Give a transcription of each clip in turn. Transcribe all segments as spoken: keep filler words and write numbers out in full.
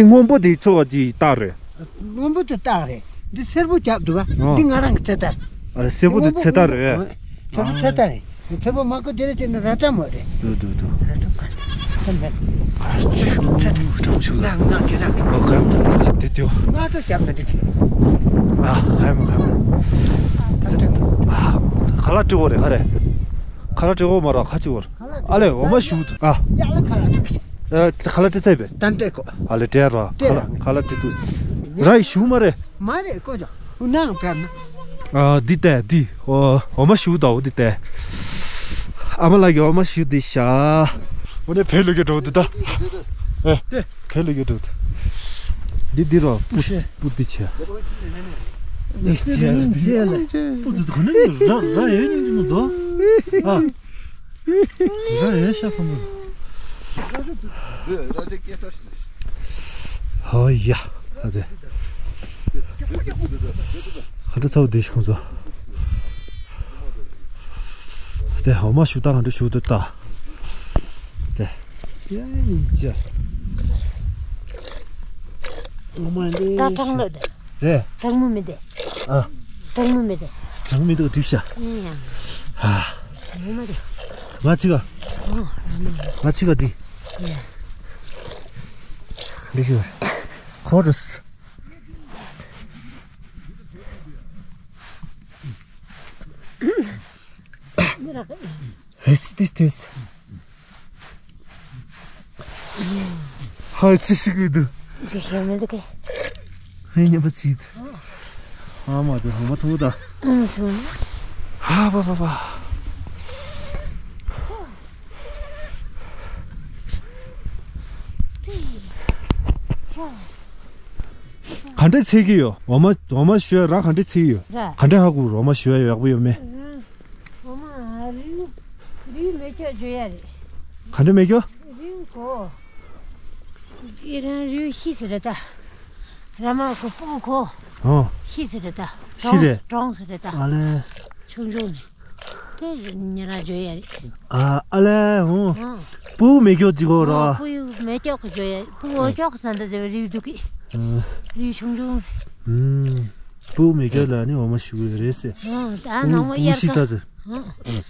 སྔོན་པོ་དེ་ཚོ་ཅིག་རྟགས་རེད། སྔོན་པོ་དེ་རྟགས་རེད། འདི་སེར་པོ་རྒྱབ་འདུག་ག་ཨོ། འདི་ང་རང་གི་ཚེ་ཐར། ཨ་རེ་སེར་པོ་དེ་ཚེ་ཐར་རེད། སེར་པོ་ཚེ་ཐར་རེད། སེར་པོ་མ་གོ་དེ་རེད་དེ་ནི་ར་ཏྲ་མོ་རེད། དུ་དུ་དུ། ར་ཏྲ་མོ་ག་ཚོད་མེད། ཨ་ཆུ་ཆུ་ཆུ། ནང་ནང་གི་ལག་གི་ཨོ་ཁམ་དུ་དེ་དེ་དེ། སྔ་དྲོ་རྒྱབ་ན་འགྲིག་གི་ཨ་ཁམ་ཁམ། ད་ཏྲ་མོ། ཨ་ཁ་ལག་སྤྲི་བོ་རེད་ག་རེད། ཁ་ལག་སྤྲི་བོ་མ་ར་ཁ་ཆུ་བོར། ཨ་ལེ་འོ་མ་ཞུ་དུ་ཨ། ཡག་ལ་ཁ་ལག་སྤྲི་བོ། ཨ་ཁ་ལག་སྤྲི་ཚེ་བས། ད་འདྲེ་གོ་ཨ་ལེ་དྲེ་ར་ཁ་ལག་ཁ་ལག་སྤྲི་དུ། ར་ཡི་ཞུ་མ་རེད། མ་རེད་ཀོ་ཇོ། ནང་ཕེབས་ན། ཨ་འདི་ལྟས་འདི་ཨོ་འོ་མ་ཞུ་དོ་འདི་ལྟས། ཨ་མ་ལགས་ཀྱི་འོ་མ་ཞུ་འདི་ཤ། འོ་ནས་ཕེ་ལུ་གི་འགྲོ་འདི་ད། ཨེ་ཕེ་ལུ་གི་འགྲོ་འདི། འདི་འདི་རོ་པུ་ཤེ་པུ་འདི་ཆེ། ཨེ་ཅེ་ལ་འདི་ཅེ་ལ། པུ་འདི་ཁོ་ནས་ར་ར་ཡོད་ཉིན་ཉིན་མོ་དོ། ཨ། ར་ཡོད་ཤ་ཚང་མོ། ཧོ་ཡ། ད་དེ། ག་འདྲ་ཚ་བོ་དེ་བྱུང་སོ། དེ་འོ་མ་ཞུ་ད་ག་འདྲ་ཞུ་འདུག་ད། དེ། ཡ་ཡིན་ཅི། འོ་མ་འདི། ད་གྲང་ལོ་དེ། རེད། གྲང་མོ་མི་དེ། ཨ། གྲང་མོ་མི་དེ། གྲང་མི་དེ་འགྲིག་ཤག་ཡིན་ཡང་། ཨ། འོ་མ་དེ། ང་ཅི་ག་ཨ། འོ་མ་དེ། ང་ཅི་ག་འདི། ཡ། འདི་ཤི་བ། ཁོ་རུ་སི། Hey, sit this, this. Hi, sit, sit, sit. Hey, never sit. ཨ་མ་དེ་ཧོ་མ་ཐུང་ད། ཨ་ཐུང་། ཧ་བ་བ་བ། ག་འདྲས་ཚེ་གི་ཡོད། འོ་མ་འོ་མ་ཞུ་ཡ་ར་ག་འདྲས་ཚེ་གི་ཡོད། ར། ག་འདྲས་ཧ་གོ་འོ་མ་ཞུ་ཡ་ཡག་པོ་ཡོད་མེད། འོ་མ་རིའུ་རིའུ་མེ་སྐྱོག་བརྗོད་ཡ་རེད། ག་འདྲས་མེ་སྐྱོག་རིའུ་གོ་ཨི་རང་རིའུ་ཤི་ཟེར་རེད་ད། ར་མ་གོ་སྤུ་གུ་གོ་ཨོ། ཤི་ཟེར་རེད་ད། ཤི་རེད། གྲོངས་ཟེར་རེད་ད། ཨ་ལེ། ཆུང་ཆུང་ནས། དེ་ཉེ་རང་བརྗོད་ཡ་རེད། ཨ་ཨ་ལེ་ཧོ། ཨང་། སྤུ་གུ་མེ་སྐྱོག་ཅིག་གོ་ར། ཨོ་སྤུ་གུ་མེ་སྐྱོག་གི་བརྗོད་ཡ་སྤུ་གུ་འོ་སྐྱོག་ཟེར་འདི་དེ་རིའུ་འདུག་གི་ཨ། རིའུ་ཆུང་ཆུང་། ཨུམ། སྤུ་གུ་མེ་སྐྱོག་ལ་ནི་འོ་མ་ཞུ་གི་རེད་ཟེར། ཨང་། ད་སྤུ་གུ་ནང་མ་སྤུ་གུ་དབྱར་ཤི་ཁ་ས་ཟེར། ཨང་།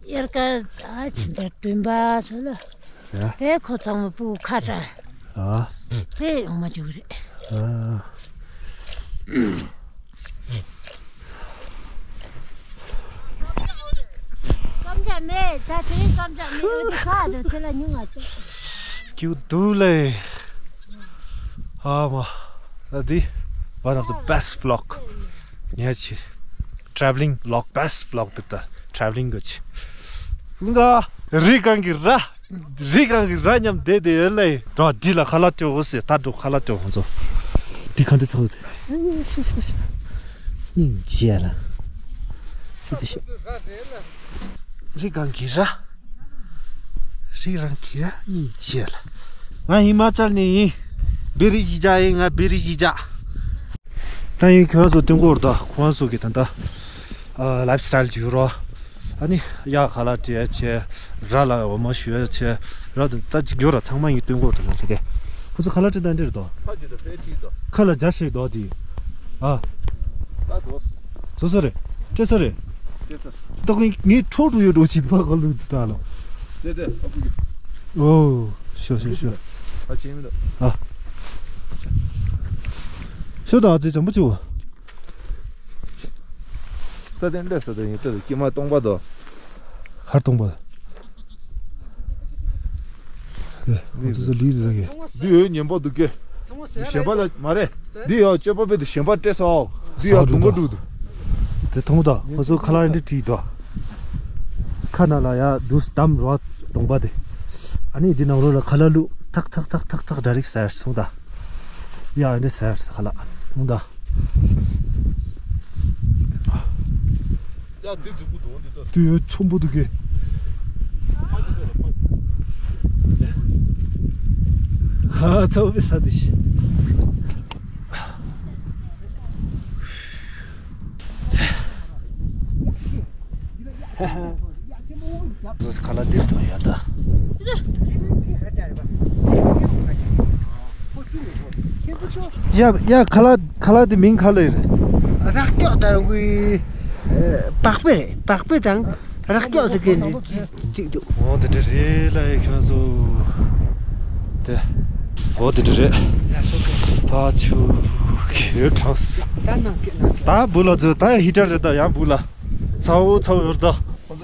དབྱར་ཁ་ད་ཕྱི་ཟླ་བདུན་པ་ཚོ་ལ། ཡ། དེ་ཁོ་ཚང་མ་སྤུ་གུ་ཁ་བྲལ། ཨ། དེ་འོ་མ་བརྗོད་གི་རེད། ཨ། སྐམ་ཆ་མེད། ད་དེ་སྐམ་ཆ་མེད། འོ་དེ་ཁ་དེ་དེ་ལ་ཉུང་བ་ཅོ། སྐྱིད་སྡུག་ལེ། ཨ་མ། ད་འདི་one of the best vlog. ངས་ཆེ། Traveling vlog, best vlog དེ་ད་traveling གི་ཆེ། ང་རི་སྒང་གི་ར། རི་སྒང་གི་ར་མཉམ་བསྡད་དེ་ཡོད་ལེ། ར་འདི་ལ་ཁ་ལག་སྤྲོད་འོ་ཟེར། ད་འགྲོ་ཁ་ལག་སྤྲོད་འོ་ཚོ། འདི་ག་འདྲ་ཚ་བོ་དེ། སྙིང་རྗེ་ལ། སི་ཏི་ཤོ། རི་སྒང་གི་ར། རི་སྒང་གི་ར་སྙིང་རྗེ་ལ། ང་ཧི་མ་ཅལ་ནས་ཡིན། བེ་རི་གཞིས་ཆགས་ཡིན། ང་བེ་རི་གཞིས་ཆགས། ད་ཡིན་ཁྱོད་ཚོ་སྟོན་གོ་ར་ད་ཁོང་ཚོ་གི་ད་ད། ཨ་ལའིབ་སི་ཊལ་ཅིག་ཡོད་རོ། ཨ་ནི་ཡ་ཁ་ལག་སྤྲད་ཡ་བྱས། ར་ལ་འོ་མ་ཞུ་ཡ་བྱས། ར་ད་ད་ཅིག་ཡོད་ར། ཚང་མ་ཡིན་སྟོན་གོ་ར་ད་ང་ཚོ་དེ། ཁོ་ཚོ་ཁ་ལག་སྤྲད་ད་འདིར་དོ། ཁ་ལ་རྒྱ་ཞིག་དོ་དེ། ཨ། བཟོ་བཟོ་རེད། སྤྲད་བཟོ་རེད། ད་ཁོ་ངའི་ཁྲོ་འགྲོ་ཡོད་འགྲོ་ཅིག་ཕ་ག་ལུག་དུ་ད་ལོ། ཨོ། ཤོ་ཤོ་ཤོ། ཨ། ཤོ་ད་ཨ་ཙི་ཅམ་པོ་ཅིག་བ། ས་དེ་འདྲ་ས་དེ་ཡིན་ཏེ་ཀྱེ་མ་སྟོང་པ་དོ། གར་སྟོང་པ། ཨེ། ང་ཚོ་ཚོ་ལུས་ཟེར་གི། འདི་ཡོད་ཉན་པ་འདུག་གེ། གཞན་པ་ལ་མ་རེད། འདི་ཡང་སྤྱོད་པ་པོ་དེ་གཞན་པ་སྤྲད་སོང་། འདི་ཡང་སྡུག་མ་འགྲོ་འདུག་དེ་མཐོང་ད་ཁོ་ཚོ་ཁ་ལག་འདི་བྲིས་དོ། ཁ་ནང་ལ་ཡ་འདུག་དམ་རོ་སྡོང་པ་དེ། ཨ་ནི་འདི་ནང་ལོགས་ལ་ཁ་ལག་བླུགས། ཐག་ཐག་ཐག་ཐག་ཐག་ཌའི་རེག་ཟེར་སོང་ད། ཡ་འདི་ཟེར་ཁ་ལག་མཐོང་ད། ཡ་འདི་རྫིག་པོ་འདུག་འདི་ལྟ། དུ་ཡོད་ཆོམ་པོ་འདུག་གི། ཧ་ཚ་བའི་ས་དེ་ཤི། ཁ་ལག་འདིར་དུ་ཡོད་ད། ཡ་ཡ། ཁ་ལག་ཁ་ལག་དེ་མིང་ག་རེ་རེད། རག་སྐྱོག་དང་གི་པགས་པ་རེད། པགས་པ་དང་རག་སྐྱོག་ཟེར་མཁན་དེ་གཅིག་འདུག་འོ་དེ་འདྲ་རེད་ལ་ཡ། ཁྱོད་ཚོ་དེ། འོ་དེ་འདྲ་རེད། ད་ཆུ་ཁྱོད་དྲངས། ད་ནང་སྐད་ནང་སྐད། ད་འབུ་ལ་ཚོ་ད་ཧི་ཊར་རེད། ད་ཡང་འབུ་ལ་ཚ་བོ་ཚ་བོ་ཡོད་ད།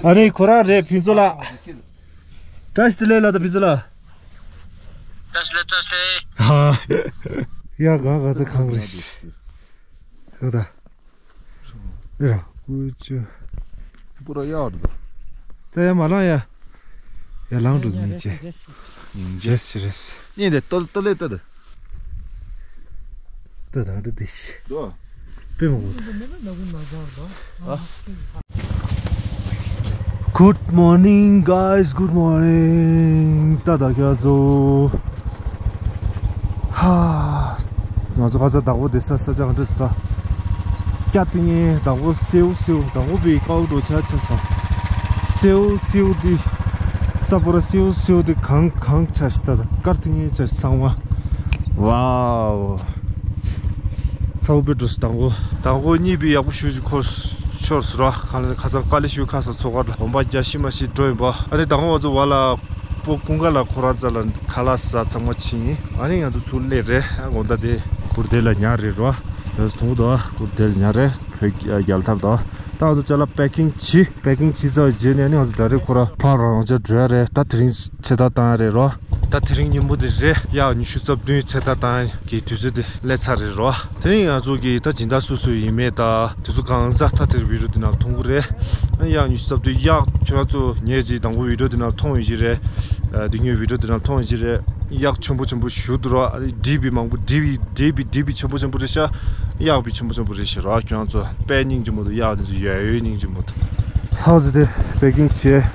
ཨ་ནི་ཁོ་རང་རེད། ཕུན་ཚོགས་ལགས། བཀྲ་ཤིས་བདེ་ལེགས་ལ་ད་ཕུན་ཚོགས་ལགས། བཀྲ་ཤིས་བདེ་ལེགས། བཀྲ་ཤིས་བདེ་ལེགས། ཧ། ཡ་ག་ག་ས་གང་རེད། ཧ་ད། ཨེ་ར་ཀུ་ཅུ། པུ་ར་ཡག་རེད། ད་ཡ་མ་ལང་ཡ། ཡ་ལང་འགྲོ་མི་ཅེ། རེས་རེས་རེས། ཉིན་རྗེས་རེས་རེས། ཉིན་དེ་ཏོ་ཏོ་ལེ་ཏོ་དེ། ཏོ་ད་འགྲོ་དེ་ཤི། དོ། པེ་མོ་གོ། Good morning, guys. Good morning. ད་ད་ཁྱོད་ཚོ། ཧ། ང་ཚོ་ཁ་ས་བདག་པོ་དེ་ས་ས་ཆ་ག་འདྲ་ད། སྐྱ་ཏི་ངའི་བདག་པོ་སེའུ་སེའུ་བདག་པོ་བི་ཀའུ་འགྲོ་ཆ་ཆ་ས། སེའུ་སེའུ་དེ། ས་པོ་ར་སེའུ་སེའུ་དེ་གང་གང་ཆ་ཤི་ད་ད་དཀར་ཏི་ངའི་ཆ་ཤི་ཚང་མ། ཝའོ། ཚ་བོ་པེ་འགྲོ་སི་དང་པོ། དང་པོ་གཉིས་པའི་ཡག་པོ་ཞུ་ཞུ་ཁོ་ཤོར་སི་ར་ཁ་ཁ་ཚང་དཀའ་ལས་ཞུ་ཁ་ས་ཚོ་གར་ལ་བོམ་པ་རྒྱ་ཤི་མ་ཤི་འགྲོ་ཡིན་པ། ཨ་ནི་དང་པོ་ང་ཚོ་བ་ལ། པོ་ཀུན་དགའ་ལ་ཁོ་རང་རྩ་ལ་ཁ་ལག་ཟ་ཚང་མ་ཕྱིན། ཨ་ནི་ང་ཚོ་ཚུར་སླེབས་རེད། ཨ་དགོང་དག་དེ་གུར་དེ་ལ་ཉར་རེད་རོ། ཡོད་ཐུང་དོ་གུར་དེ་ལ་ཉར་རེད། བོད་རྒྱལ་ཐབ་དོ། ད་ང་ཚོ་ཅ་ལག་པེ་ཀིང་བྱེད། པེ་ཀིང་བྱེད་ཚར་རྗེས་ནས་ཨ་ནི་ང་ཚོ་ཌའི་རེག་ཁོ་རང་ཕར་རང་ཅག་འགྲོ་ཡ་རེད། ད་དེ་རིང་ཚེ་ཐར་བཏང་ཡ་རེད་རོ། ད་དེ་རིང་ཉིན་མོ་དེ་རེད། ཡ་ཉི་ཤུ་རྩ་བདུན་ཚེ་ཐར་བཏང་ཡ་གི་དུས་ཚོད་དེ་སླེབས་ཚར་རེད་རོ། དེ་རིང་ང་ཚོ་གི་ད་སྦྱིན་བདག་སུ་སུ་ཡིན་མེད་ད་དེ་ཚོ་གང་ཟག་ཐ་དེར་བི་རུ་དེ་ནང་མཐོང་གི་རེད། ཡག་ཉི་ཤུ་རྩ་བདུན་ཡག་ཁྱོད་རང་ཚོ་ངས་ཅིག་དང་པོ་བི་ཌིའོ་དེ་ནང་མཐོང་ཡོད་ཀྱི་རེད། ཨ་འདི་ཉོས་བི་ཌིའོ་དེ་ནང་མཐོང་ཡོད་ཀྱི་རེད། ཡག་ཆེན་པོ་ཆེན་པོ་ཞུ་འདུག་ར། ཨ་འདི་བི་མང་པོ་འདི་བི་འདི་བི་འདི་བི་ཆེན་པོ་ཆེན་པོ་རེད་ཤག་ཡག་བི་ཆེན་པོ་ཆེན་པོ་རེད་ཤག་ར། ཁྱོད་རང་ཚོ་དཔེ་སྙིང་རྗེ་མོ་འདུག་ཡག་དེ་ཚོ་ཡོད་ཡོད་སྙིང་རྗེ་མོ་འདུག་ཧའོ་ཟི་དེ་པེ་ཀིང་བྱས།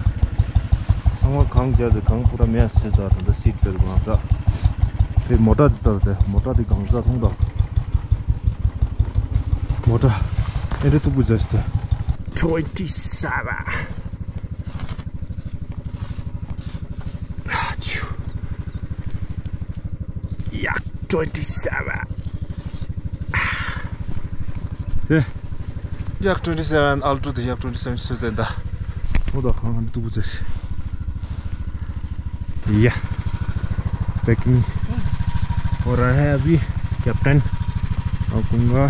ཚང་མ་གང་རྒྱག་དེ་གང་པུ་ར་མེད་སེ་ད་ད་ད་སིད་དེར་གང་ཟག་དེ་མོ་ཊ་དེ་ལྟར་དེ་མོ་ཊ་དེ་གང་ཟག་མཐོང་དང་། མོ་ཊ་ཨེ་འདྲ་སྟུག་པོ་ཟེར་ཏེ། Twenty seven. Yak twenty seven. ཡ། Yak twenty seven Ultra དེ་Yak twenty seven ཚོད་ཟེར་ད། ཨོ་ད་གང་གང་སྟུག་པོ་ཟེར། ཡ། Packing. और है अभी कैप्टन। और कुंगा।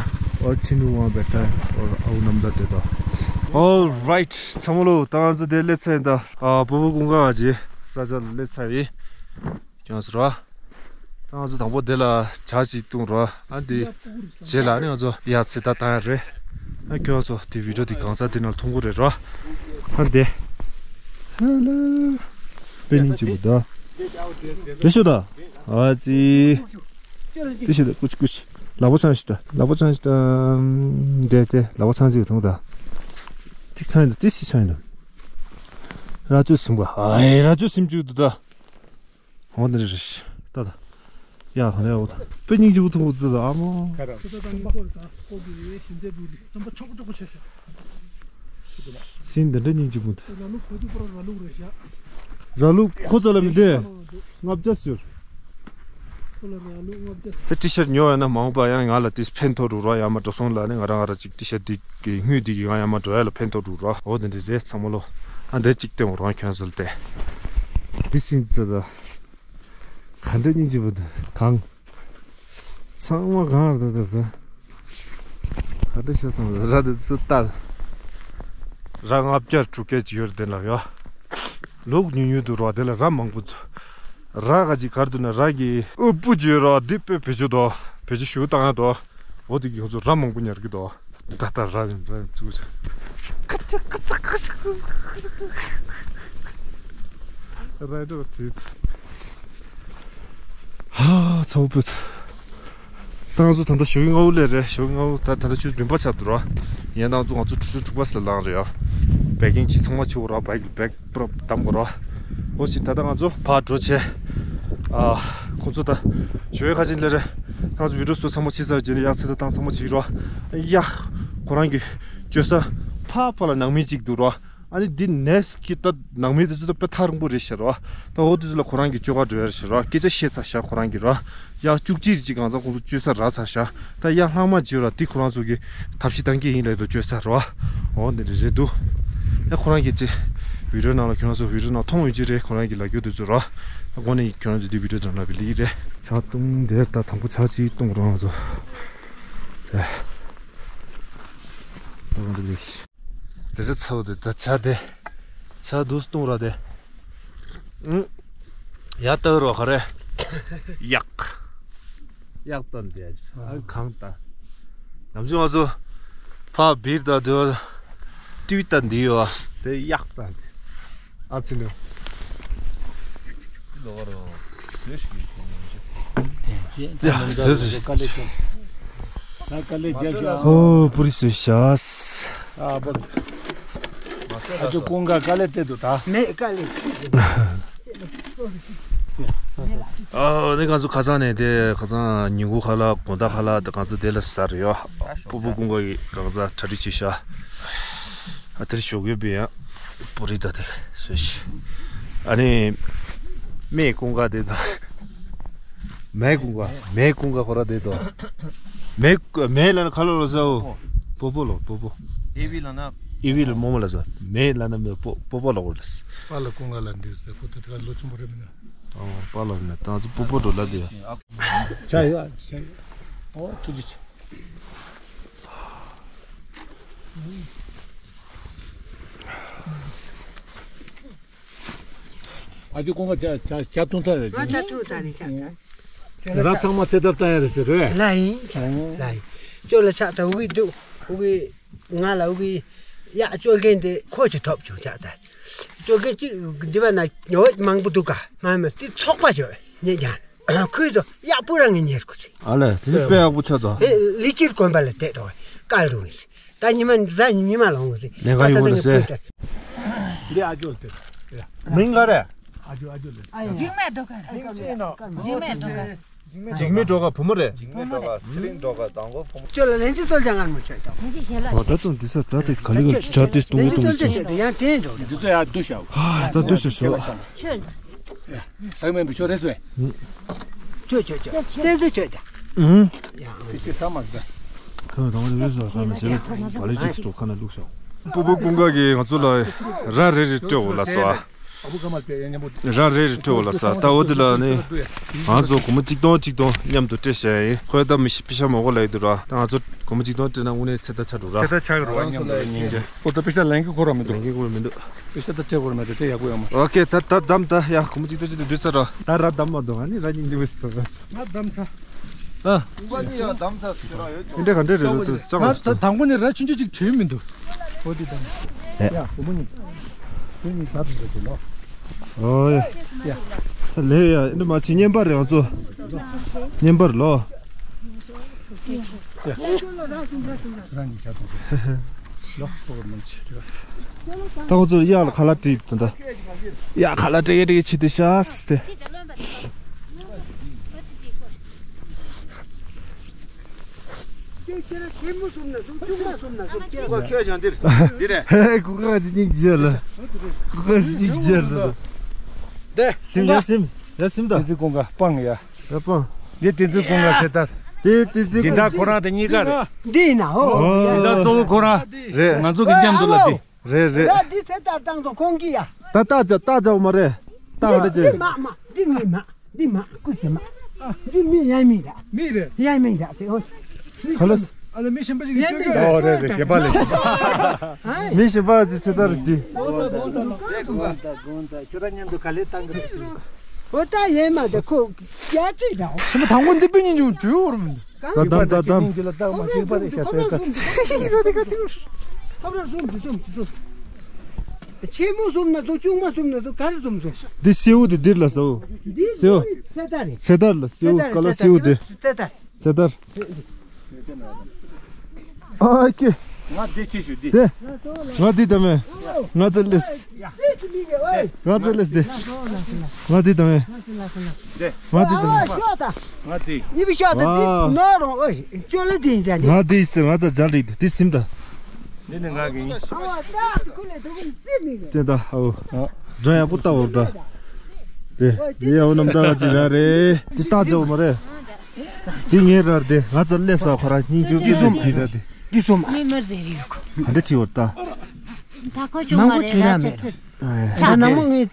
और छिनू वहाँ बैठा है। और अवनंदा तेता। All right. ཚང་མ་ལོ་ད་ང་ཚོ་དེ་སླེབས་ཚར་ཡིན་ད། ཨ་བུ་བུ་ཀུན་དགའ་ཇི་ས་ཆ་ལ་སླེབས་ཚར་ཡིན། ཀྱང་ཟེར་བ། ད་ང་ཚོ་དང་པོ་དེ་ལ་ཇ་ཅིག་བཏུང་རོགས། ཨ་འདི་རྗེས་ལ་ནི་ང་ཚོ་ཡ་ཚེ་ད་བཏང་ཡ་རེད། ཨ་ཁྱོད་ཚོ་དེ་བི་ཌིའོ་དེ་གང་ཚ་དེ་ནང་མཐོང་གི་རེད་རོ། ཨ་འདི། ཧེ་ལོ། དཔེ་སྙིང་རྗེ་པོ་ད། དེ་ཤོད་ད། ཨ་ཙི། དེ་ཤོད་ད་ཀུ་ཅི་ཀུ་ཅི། ལག་པ་འཆང་ཤི་ད། ལག་པ་འཆང་ཤི་ད། འདྲེ་དེ་ལག་པ་འཆང་ཅིག་ཐོང་ད། ཅིག་འཆང་ཡིན་ད། ཏི་སི་འཆང་ཡིན་ད། ར་ཅོ་སིམ་ག་ཨའི་ར་ཅོ་སིམ་ཅིག་འདུག་ད། འོ་འདི་རེད། ད་ད། ཡ་ག་ནས་འོ་ད། དཔེ་སྙིང་རྗེ་པོ་ཐོང་འདུག་ད་ཨ་མ། སིན་འདི་འདྲ་སྙིང་རྗེ་པོ་འདུག་ར་ལུག་ཁོ་ཚ་ལ་མི་འདི། ལྔ་བརྒྱ་ཟེར། ཁོ་ལ་ར་ལུག་ལྔ་བརྒྱ་ཟེར། ཏི་ཤར་ཉོ་ཡ་ན་མ་འོངས་པ་ཡང་ང་ལ་ཏི་ཕན་ཐོགས་འགྲོ་ར། ཡང་མ་འགྲོ་སོང་ལ་ནི་ང་རང་ང་ར་ཅིག་ཏི་ཤར་འདི་གི་དངུལ་འདི་གི་ང་ཡང་མ་འགྲོ་ཡ་ལ་ཕན་ཐོགས་འགྲོ་ར། འོ་དེ་འདྲ་རེད་ཚང་མ་ལོ། ཨ་འདི་ཅིག་སྟེང་རང་ཁྱོད་ཟིལ་ཏེ། འདི་སིན་ཙ་ཙ། ག་འདྲ་སྙིང་རྗེ་པོ་འདུག་གང་། ཚང་མ་གང་རེད་ད་ད་ད། ག་འདྲ་ཤ་ཚང་ར་དེ་སུ་ལྟ། ར་ལྔ་བརྒྱ་དྲུག་བརྒྱ་ཅིག་ཡོད་རེད་དེ་ལ་ཡ། ལུག་ཉུང་ཉུང་འདུག་ར་དེ་ལ་ར་མང་པོ་འདུག་ར་ག་ཅིག་གར་འདུག་ན་ར་གི་ཨུ་པུ་ཅིག་ཡོད་ར་དེ་དཔེ་བེད་སྤྱོད་དོ། བེད་སྤྱོད་ཞུ་བཏང་ཡ་དོ། འོ་དེ་གི་ཁོ་ཚོ་ར་མང་པོ་ཉར་གི་དོ། ད་ལྟ་ར་རིང་ར་རིང་བཙུགས་བྱ། ཁ་ཆ་ཁ་ཆ་ཁ་ཆ་ཁ་ཆ། ར་འགྲོ་དུས། ཧ་ཚ་བོ་པོད། ད་ང་ཚོ་ད་ལྟ་ཞོགས་ཀྱི་སྔ་པོ་སླེབས་རེད། ཞོགས་ཀྱི་སྔ་པོ་ད་ད་ལྟ་ཆུ་རིམ་པ་ཆགས་འདུག་ར། ཡིན་ནའང་ང་ཚོ་ང་ཚོ་དྲུག་ཅུ་དྲུག་པ་ཟེར་ལངས་རེད་ཡ། བེ་ཀིང་ཅི་ཚང་མ་ཆུ་བོ་ར་བའི་གི་བེག་པུ་ར་བསྡམ་དགོས་ར། འོ་ཅི་ད་ལྟ་ང་ཚོ་ཕར་འགྲོ་བྱས། ཨ། ཁོང་ཚོ་ད་ཞོགས་ཀྱི་ཁ་ཆེན་སླེབས་རེད། ང་ཚོ་བི་ཌིའོ་ཚོ་ཚང་མ་ཕྱིས་ཚར་རྗེས་ནས་ཡག་ཚེ་ད་བཏང་ཚང་མ་ཕྱིས་རོགས། ཡ། ཁོ་རང་གི་བཅོལ་ས་ཕ་ཕ་ལ་ནང་མི་གཅིག་འདུག་རོགས། ཨ་ནི་འདི་ནས་ཀྱི་ད་ནང་མི་དེ་ཚོ་ད་དཔེ་ཐག་རིང་པོ་རེད་ཤག་ར། ད་འོ་དེ་ཚོ་ལ་ཁོ་རང་གི་བཅོས་ཁ་འགྲོ་ཡ་རེད་ཤག་ར། སྐད་ཆ་བཤད་ཚར་ཤག་ཁོ་རང་གི་ར། ཡ་བཅུ་གཅིག་ཅིག་གང་ཚང་ཁོང་ཚོ་བཅོས་ས་རག་ཚར་ཤག་ད་ཡ་ལྷག་མ་བྱེད་ར། དེ་ཁོ་རང་ཚོ་གི་ཐབས་ཤེས་བཏང་གི་ཡིན་ལབ་འདུག་བཅོས་ས་ར། འོ་འདི་འདྲ་རེད་འདུག་ཡ་ཁོ་རང་གི་ཅི་བི་ཌི་ཡོ་ནང་ལ་ཁྱོད་རང་ཚོ་བི་ཌི་ཡོ་ནང་མཐོང་ཡོད་ཀྱི་རེད། ཁོ་རང་གི་ལབ་རྒྱུ་དེ་ཚོ་ར། ད་གོ་ནས་ཁྱོད་རང་ཚོ་དེ་བི་ཌི་ཡོ་དེ་ནང་ལ་བི་ལི་རེད། ཇ་བཏུང་དེ་ད་དང་པོ་ཇ་ཅིག་བཏུང་རོགས་ང་ཚོ། ད་ཇ་གང་འདྲ་ལས། དེ་རེད་ཚ་བོ་དེ་ད་ཇ་དེ། ཇ་དུས་བཏུང་ར་དེ། ཨུང་། ཡ་ལྟ་རོགས་ག་རེ། ཡག་ཡག་ཏན་དེ་ཨ་གང་ལྟ། ནམ་རྒྱུན་ང་ཚོ་ཕ་བིར་དང་དེ་ཏི་བི་ལྟ་འདི་ཡོད་ཨ། དེ་ཡག་ཏན་དེ་ཨ་ཙི་ནུ། ལོ་རོ་ཡོད་ཞིག་ཡོད་ཆུང་ཡོད་ཅེ། ཡ་ཟེར་ཟེར། ད་དཀའ་ལས་བརྒྱབ་ཤག་ཨོ་པུ་རི་སུ་ཤ། ཨ་པུ་རི། ཨ་ཅོ་ཀུན་དགའ་དཀའ་ལས་སྤྲད་འདུག་ད། མེད་དཀའ་ལས། ཨ་ནི་ང་ཚོ་ཁ་སང་ནས་དེ་ཁ་སང་ཉིན་གུང་ཁ་ལག་དགོང་དག་ཁ་ལག་དེ་ང་ཚོ་དེ་ལ་ཟ་རེ་ཡོད། སྤོ་བོ་ཀུན་དགའ་ཡི་གང་ཟག་གྲ་སྒྲིག་བྱས་ཤག་ཨ་དེར་ཞོགས་ཡོད་པའི་ཡང་པུ་རི་ད་དེ་བཟོས་ཤག་ཨ་ནི་མེད་ཀུན་དགའ་དེ་ཚོ། མེད་ཀུན་དགའ། མེད་ཀུན་དགའ་ཁོ་ར་དེ་དོ། མེད་མེད་ལ་ན་ཁ་ལོ་ལ་ཟའོ། པོ་པོ་ལོ་པོ་པོ། ཨེ་བི་ལ་ན། ཨེ་བི་ལ་མོ་མོ་ལ་ཟ། མེད་ལ་ན་མེད་པོ་པོ་པོ་ལ་འོ་ལ་ཟ། པ་ལ་ཀུན་དགའ་ལ་འདི་ཟ་ཁོ་ད་དེ་ག་ལོ་ཆུང་པོ་རེད་མིན་ན། ཨོ་པ་ལ་མེད་ད་ཚོ་པོ་པོ་འགྲོ་ལ་དེ་ཡ། ཇ་ཡོད་ཨ་ཇ་ཡོད། ཨོ་ཐུགས་རྗེ་ཆེ། ཨ་ཅོ་ཀུན་དགའ་ཇ་ཇ་ཇ་བཏུང་ཚར་རེད། ང་ཇ་བཏུང་ཚར་ནས་ཇ་ཚར། ར་ཚང་མ་ཚེ་ཐར་བཏང་ཡ་རེད་ཟེར་རེད། ལ་ཡིན་ཇ་ལ་ཡིན། ཅོ་ལ་ཆགས་ད་འུ་གི་འདུག་འུ་གི་ང་ལ་འུ་གི་གཡག་ཅོ་མཁན་དེ་ཁོ་ཅིག་ཐོབ་བྱུང་ཇ་ཚར། ཅོ་མཁན་གཅིག་འདི་བ་ན་ཉོ་མང་པོ་འདུག་ག་མ་མ་དེ་ཚོགས་པ་ཅོ་ཉེ་ཇ་ཁོས་ཚོ་གཡག་པུ་རང་ངི་ཉེར་ཁུ་ཚི། ཨ་ལས་དེ་དཔེ་ཡག་པོ་ཆགས་ད། ཨེ་ལི་ཅིར་དགོན་པ་ལ་བསྡད་འགྲོ་བ་བཀལ་འགྲོ་ངི་ཟེར། ད་ཉི་མ་གཟའ་ཉི་མ་ལོང་ཟེར། ལས་ཀ་ཡོང་རེད་ཟེར། འདི་ཨ་ཇོ་དེ། མིང་ག་རེ། ཨ་ཇོ་ཨ་ཇོ་ལེ། འཇིགས་མེད་རྡོ་ཁ་རེད། འཇིགས་མེད་རྡོ་ཁ། འཇིགས་མེད་རྡོ་ཁ་བུ་མོ་རེད། འཇིགས་མེད་རྡོ་ཁ་ཚེ་རིང་རྡོ་ཁ་དང་པོ་བུ་མོ། ཁྱོད་ལ་ལན་ཅི་སོལ་ཅང་ངར་མོ་ཆོད་དང་། ཨ་ད་དུང་འདི་ས་ད་དེ་ག་ལི་ག་ལི་ཆ་དེ་སྟོང་གི་སྟོང་གི་ཆོད། ཡང་དྲན་འགྲོ། འདི་ཚོ་ཡང་སྡུ་ཤག་ཨ་ད་སྡུ་ཤག་ཤོག་ཆོད། ཟག་མེད་པའི་ཆོས་རེད་སོས། ཆོས་ཆོས་ཆོས། བསྟན་བཅོས་ཆོས་ཀྱང་། ཨུང་། ཡང་། ཚིག་ཚིག་ས་མ་ཟད། ཁོས་དང་པོ་ནས་བཟོས་ཁ་ན་བྱེད་ལ་བ་ལི་ཅིག་ཏུ་ཁ་ན་བླུགས་ཤོག་སྤུ་གུ་ཀུན་དགའ་གིས་ང་ཚོ་ལ་ར་རེ་རེ་སྤྲད་འོ་ལ་ས། ར་རེ་རེ་སྤྲད་འོ་ལ་ས་ད་འོ་དེ་ལ་ནི། ང་ཚོ་སྒོར་མོ་གཅིག་སྟོང་གཅིག་སྟོང་མཉམ་དུ་སྤྲད་བཞག་ཡིན། ཁོས་ད་མི་ཤི་པི་ཤ་མོ་གོ་ལ་ཡི་དུ་ར་ད་ང་ཚོ་སྒོར་མོ་གཅིག་སྟོང་སྤྲད་ན་དངོས་གནས་ཚེ་ད་ཆ་འགྲོ་ར། ཚེ་ད་ཆ་འགྲོ་ར་མཉམ་དུ་སྙིང་རྗེ། ཨོ་ད་པི་ཤ་ལན་གི་ཁོ་ར་མི་འདུག་ལན་གི་ཁོ་ར་མི་འདུག་པི་ཤ་ད་སྤྲད་གོ་ར་མི་འདུག་དེ་ཡག་པོ་ཡོད་མ། ཨོ་ཀེ་ད་ད་དམ་ད་ཡ་སྒོར་མོ་གཅིག་སྟོང་གཅིག་སྟོང་བསྡུས་ཚར་ར། ད་ར་དམ་མ་འདུག་ཨ་ནི་ར་སྙིང་རྗེ་བས་སུ་འདུག་ང་དམ་ཚ། ཨ། ཁོང་པ་ནི་ཡང་དམ་ཚ་ཟེར་ར་ཡོད། དེ་འདྲ་ག་འདྲ་རེད་འདུག་ཙང་ང་ད་དང་པོ་ནས་ར་ཆུང་ཆུང་ཅིག་བྲིས་མི་འདུག་ཨོ་དེ་དང་། ཡ་བུ་མོ་གཉིས། དེ་གཉིས་ད་དུ་འདུག་ལོ། ཨོ་ཡ། ཡ། ལེ་ཡ་འདི་མ་ཕྱི་བརྙན་པར་རེད་ང་ཚོ། བརྙན་པར་ལོ། ཡ། རང་གཉིས་ཆ་ཐོང་། ལོ་སོགས་མང་ཆེ་དེ། ད་ང་ཚོ་གཡག་ལ་ཁ་ལག་སྤྲད་དོ་ད། གཡག་ཁ་ལག་སྤྲད་ཡ་སྤྲད་ཡ་ཆེ་དེ་ཤ་སྟེ། ཁྱོད་ཁྱེད་རང་ཆེན་མོ་གསུམ་ན་གསུམ་ཆུང་མ་གསུམ་ན་གསུམ་ཁྱེད་རང་། ཁྱོད་ཀྱང་འདིར་འདིར་རེད། ཧེ་ཧེ་ཀུ་ཀ་ཅི་སྙིང་རྗེ་ལ། ཀུ་ཀ་ཅི་སྙིང་རྗེ་ལ། དེ་སིམ་ཡ་སིམ་ཡ་སིམ་ད། དེ་ཚོའི་ཀུན་དགའ་སྤང་ཡ། ཡ་སྤང་། འདི་དེ་ཚོའི་ཀུན་དགའ་ཚེ་ཐར། དེ་དེ་ཚོའི་སྦྱིན་བདག་ཁོ་རང་དེ་གཉིས་ཀ་རེད། འདི་ཡིན་ན་ཧོ། ཨོ། སྦྱིན་བདག་གཙོ་བོ་ཁོ་རང་། རེད། ང་ཚོ་གི་མཉམ་དུ་ལ་འདི། རེད་རེད། ཡ་འདི་ཚེ་ཐར་བཏང་དང་ཁོང་གིས་ཡ། ད་རྟ་ཅག་རྟ་ཅག་མ་རེད། རྟ་ག་འདྲ་ཅེ། འདི་མ་མ་འདི་ངའི་མ། འདི་མ་ཀུ་ཅེ་མ། འདི་མི་ཡ་མི་ཡ་ཏེ་ཨོ། མི་རེད། ཡ་མི་ཡ་ཏེ་ཨོ། ཁ་ལ་སི། ཨ་ལ་མི་གཞན་པ་ཞིག་གིས་ཡ་མི་ཡ་ཏེ། ཨོ་རེད་རེད་གཞན་པ་ལས་གཞན་པ། མི་གཞན་པ་ཅིག་ཚེ་ཐར་ཞིག་ཁྱོད་རང་མཉམ་དུ་ག་ལེ་བཏང་གི་རེད། ཨོ་ད་ཡེ་མ་ཏེ་ཁོ་རྒྱ་ཅིག་དང་། ཞི་མ་དང་པོ་འདི་པའི་ཉིན་ཅུང་བྲོས་འོར་མི་འདུག་ད་དམ་ད་དམ། ཁོ་རང་གསུམ་གྱི་ཁོ་རང་གསུམ་གྱི་ཁོ་རང་གསུམ་གྱི་ཁོ་རང་གསུམ་གྱི་ཆེན་མོ་གསུམ་ན་ཚོ་ཆུང་མ་གསུམ་ན་ཚོ་ག་རེ་གསུམ་ཚོ། འདི་སེའུ་དེ་འདིར་ལ་སོ། འདི་སེའུ། ཚེ་ཐར་རེད། ཚེ་ཐར་ལ་སེའུ་ཀ་ལ་སེའུ་དེ། ཚེ་ཐར། ཚེ་ཐར། ཨ་ཀེ། ང་འདི་ཅི་ཞུ་འདི། དེ། ང་འདི་དམ་མེ། ང་ཚེ་ལེས། ང་ཚེ་ལེས་དེ། ང་འདི་དམ་མེ། ང་འདི་དམ་མེ། ང་འདི། ཡི་བི་ཤ་ད་འདི་ནོ་རོ་ཨོ་ཅོ་ལ་འདི་ཡིན་ཅན་འདི། ང་འདི་ཟེར་ང་ཚ་ཇ་རིག་འདི་སིམ་ད། འདི་ནི་ང་གི་ཡིན། དེ་ད་ཨོ། སྒྲ་ཡག་པོ་བཏགས་འོ་ད། དེ་འདི་ཡག་པོ་རྣམ་གྲངས་ཅིག་ར་རེད། དེ་བཏགས་བྱ་འོ་མ་རེད། དེ་ངའི་ར་རེད། ང་ཚོ་སླེབས་ས་ཁོ་རང་སྙིང་རྗེ་སྐྱིད་སོང་དེ་ར་དེ། སྐྱིད་སོང་མ། ག་འདྲ་བྱེད་འོ་ད། ད་ཁོ་ཅུང་མ་རེད་ར་ཅག་ཏུ། ཆགས་ན་མོ་ངས།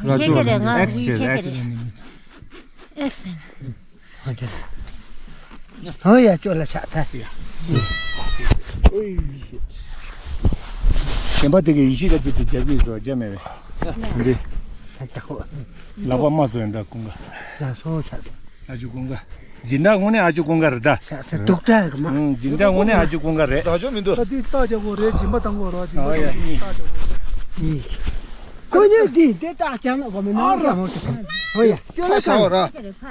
ར་ཅོ་ཤེས་ཀྱི་རེད། ང་ཨེགས་ཤེས་ཀྱི་རེད། ཨེགས། ཨེགས། ཧོ་ཡ་ཅོ་ལ་ཆགས་ཐལ། གཞན་པ་དེ་གའི་ཡེ་ཤེས་ཀ་ཅིག་ཏུ་རྒྱབ་ཀྱི་བཟོ་རྒྱ་མེད་པས། འདི། ལག་པ་མ་བཟོ་ཡིན་ད་ཀུན་དགའ། ལ་སོ་ཆགས་ཐལ། ཨ་ཅོ་ཀུན་དགའ། སྦྱིན་བདག་དངོས་གནས་ཨ་ཅོ་ཀུན་དགའ་རེད་ད། ཤ་ཚ་སྡུག་ཅག་གི་མ། ཨང་། སྦྱིན་བདག་དངོས་གནས་ཨ་ཅོ་ཀུན་དགའ་རེད། ར་ཅོ་མི་འདུག་ད་འདི་རྟ་རྒྱག་གོ་རེད། སྦྱིན་པ་བཏང་གོ་ར་ཅིག་ཨ་ཡ་གཉིས། རྟ་རྒྱག་གོ་རེད། ཁོ་གཉིས་འདི་འདི་རྟ་རྒྱག་ན་གོ་མི་ནོར་རྒྱག་མོ་ཅིག་ཧོ་ཡ་ཅོ་ལ་ཕ་ཤ་བ་ར།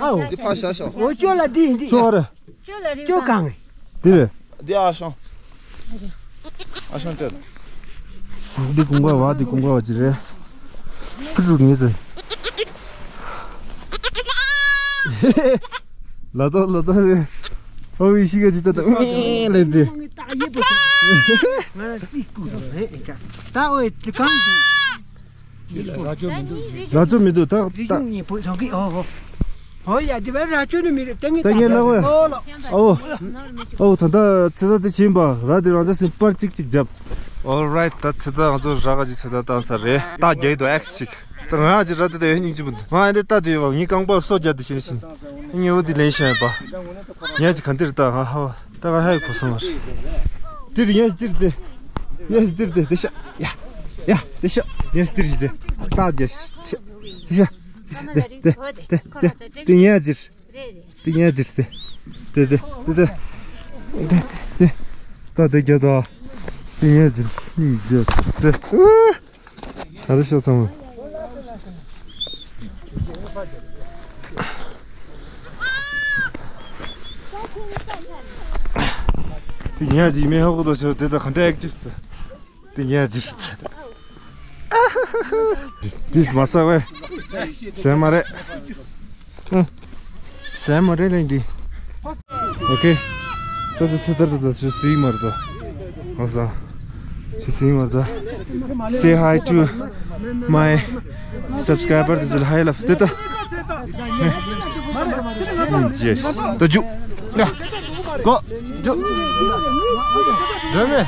ཨའོ། འདི་ཕ་ཤ་ཤ་བ། ཨོ་ཅོ་ལ་འདི་འདི་ཅོ་ར། ཅོ་ལ་རི་ཅོ་གང་། འདི་རེད། འདི་ཨ་ཤང་། ཨ་ཤང་སྤྲད། འདི་ཀུན་དགའ་བ་འདི་ཀུན་དགའ་བ་ཅི་རེད། ཁུ་ཚུར་ངེས་ཟེར། ལ་ཏོ་ལ་ཏོ་རེད། ཨོ་ཡེ་ཤེས་ཀ་ཅི་ཏ་ཏ་ལེ་འདི། ང་རང་ཏི་ཀུ་རེད་ད། ཨོ་ཏི་གང་འདུག་ར་ཅོ་མི་འདུག་ད་རི་ད་ཅུང་ཉིད་པོ་ཐོག་གི་ཨོ་ཧོ། ཧོ་ཡ་དེ་བས་ར་ཅོ་ནི་མི་རེད། ཏེ་ངེད་ད་ངེད་ལ་ཝེ། ཨོ་ལོ། ཨོ། ཨོ་ད་ད་ཚེ་ད་དེ་ཕྱིན་པ་ར་དེ་རང་ཅག་སེམས་པར་གཅིག་གཅིག་རྒྱབ། Alright ད་ཚེ་ད་ང་ཚོ་ར་ག་ཅིག་ཚེ་ད་བཏང་ས་རེད། ད་རྒྱ་ཡི་དོ་ཨེགས་གཅིག་ད་ང་ཅིག་ར་དེ་དེ་སྙིང་རྗེ་མི་འདུག་ང་ཨེ་འདི་ད་དེ་ཡོད་ངའི་རྐང་པ་སོ་རྒྱ་དེ་བྱིན་ཞིང་། ངའི་འོ་དེ་ལེན་ཤེས་པ། ངས་ཅིག་ག་འདིར་ད་ང་ཧ་བ། ད་ང་ཧ་ཡི་གོ་སོང་བ་རེད། འདིར་ཡས་འདིར་དེ། ཡས་འདིར་དེ་དེ་ཤ། ཡ། ཡ། དེ་ཤ། ཡས་འདིར་དེ། ད་དེ་ཤ། དེ་ཤ། དེ་ཤ། དེ་དེ་དེ་དེ་དེ་དེ་ངས་ཅིར། དེ་ངས་ཅིར་དེ། དེ་དེ་དེ་དེ། དེ་དེ། ད་དེ་རྒྱ་ད། དེ་ངས་ཅིར། གཉིས་རྒྱ་དེ། ད་རེ་ཤོག་ཚང་མ། དེ་ཉལ་ཅིག་མེ་ཧ་གོ་དོ་ཤོར་དེ་ད་ག་འདྲ་ཨེག་ཊིབ་དེ་ཉལ་ཅིག་དེ་མ་ས་བས་ཟེར་མ་རེད། ཟེར་མ་རེད་ལེན་དེ། ཨོ་ཁེ། ད་ད་ད་ད་ད་ཞུ་སི་མར་ད། ཨོ་ས། ཞུ་སི་མར་ད། Say hi to my subscriber. This is hi love. ད་ད། ཡེས། ད་ཇུ། ཡ། གོ། ཇུ། འགྲོ་མེད།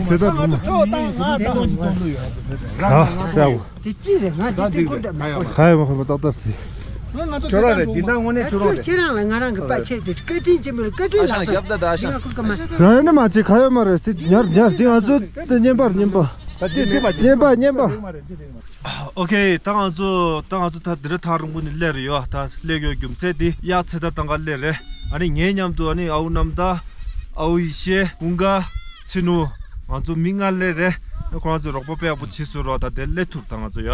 ཚེ་ད་འགྲོ་མ། ཨ། ཡ་བོ། དེ་ཅི་རེད། ང་དེ་དེ་ཀུན་འདྲ་མ་གོ། ཧའི་མ་ཁོ་མ་ཏག་ཏག་སི། ཁྱོད་རང་རེད། སྦྱིན་བདག་དངོས་གནས་ཁྱོད་རང་རེད། ཁྱོད་རང་ལ་ང་རང་གི་བཀའ་ཆད་དེ་བཀའ་དྲིན་ཆེན་པོ་ལ་བཀའ་དྲིན་ལགས་སོ། རང་ཡོད་ན་མ་བྱེད་ག་ཡོད་མ་རེད་ཟེར་ཉར་ཉར་དེ་ང་ཚོ་དེ་བརྙན་པར་བརྙན་པ། ད་དེ་དེ་མ་བརྙན་པ་བརྙན་པ། ཨོ་ཁེ། ད་ང་ཚོ་ད་ང་ཚོ་ད་འདི་ར་ཐག་རིང་པོ་ནས་སླེབས་རེད་ཡོད། ད་སླེབས་ཡོད་རྒྱུ་མཚན་དེ་གཡག་ཚེ་ད་བཏང་ག་སླེབས་རེད། ཨ་ནི་ངའི་མཉམ་དུ་ཨ་ནི་ཨའུ་རྣམ་དག་ཨའུ་ཡེ་ཤེས། ཀུན་དགའ། ཚེ་ནུ། ང་ཚོ་མི་ལྔ་སླེབས་རེད། ཁོ་རང་ཚོས་རོགས་པ་དཔེ་ཡག་པོ་བྱས་སོང་རོགས། ད་དེ་སླེབས་ཐུབ་ད་ང་ཚོ་ཡ།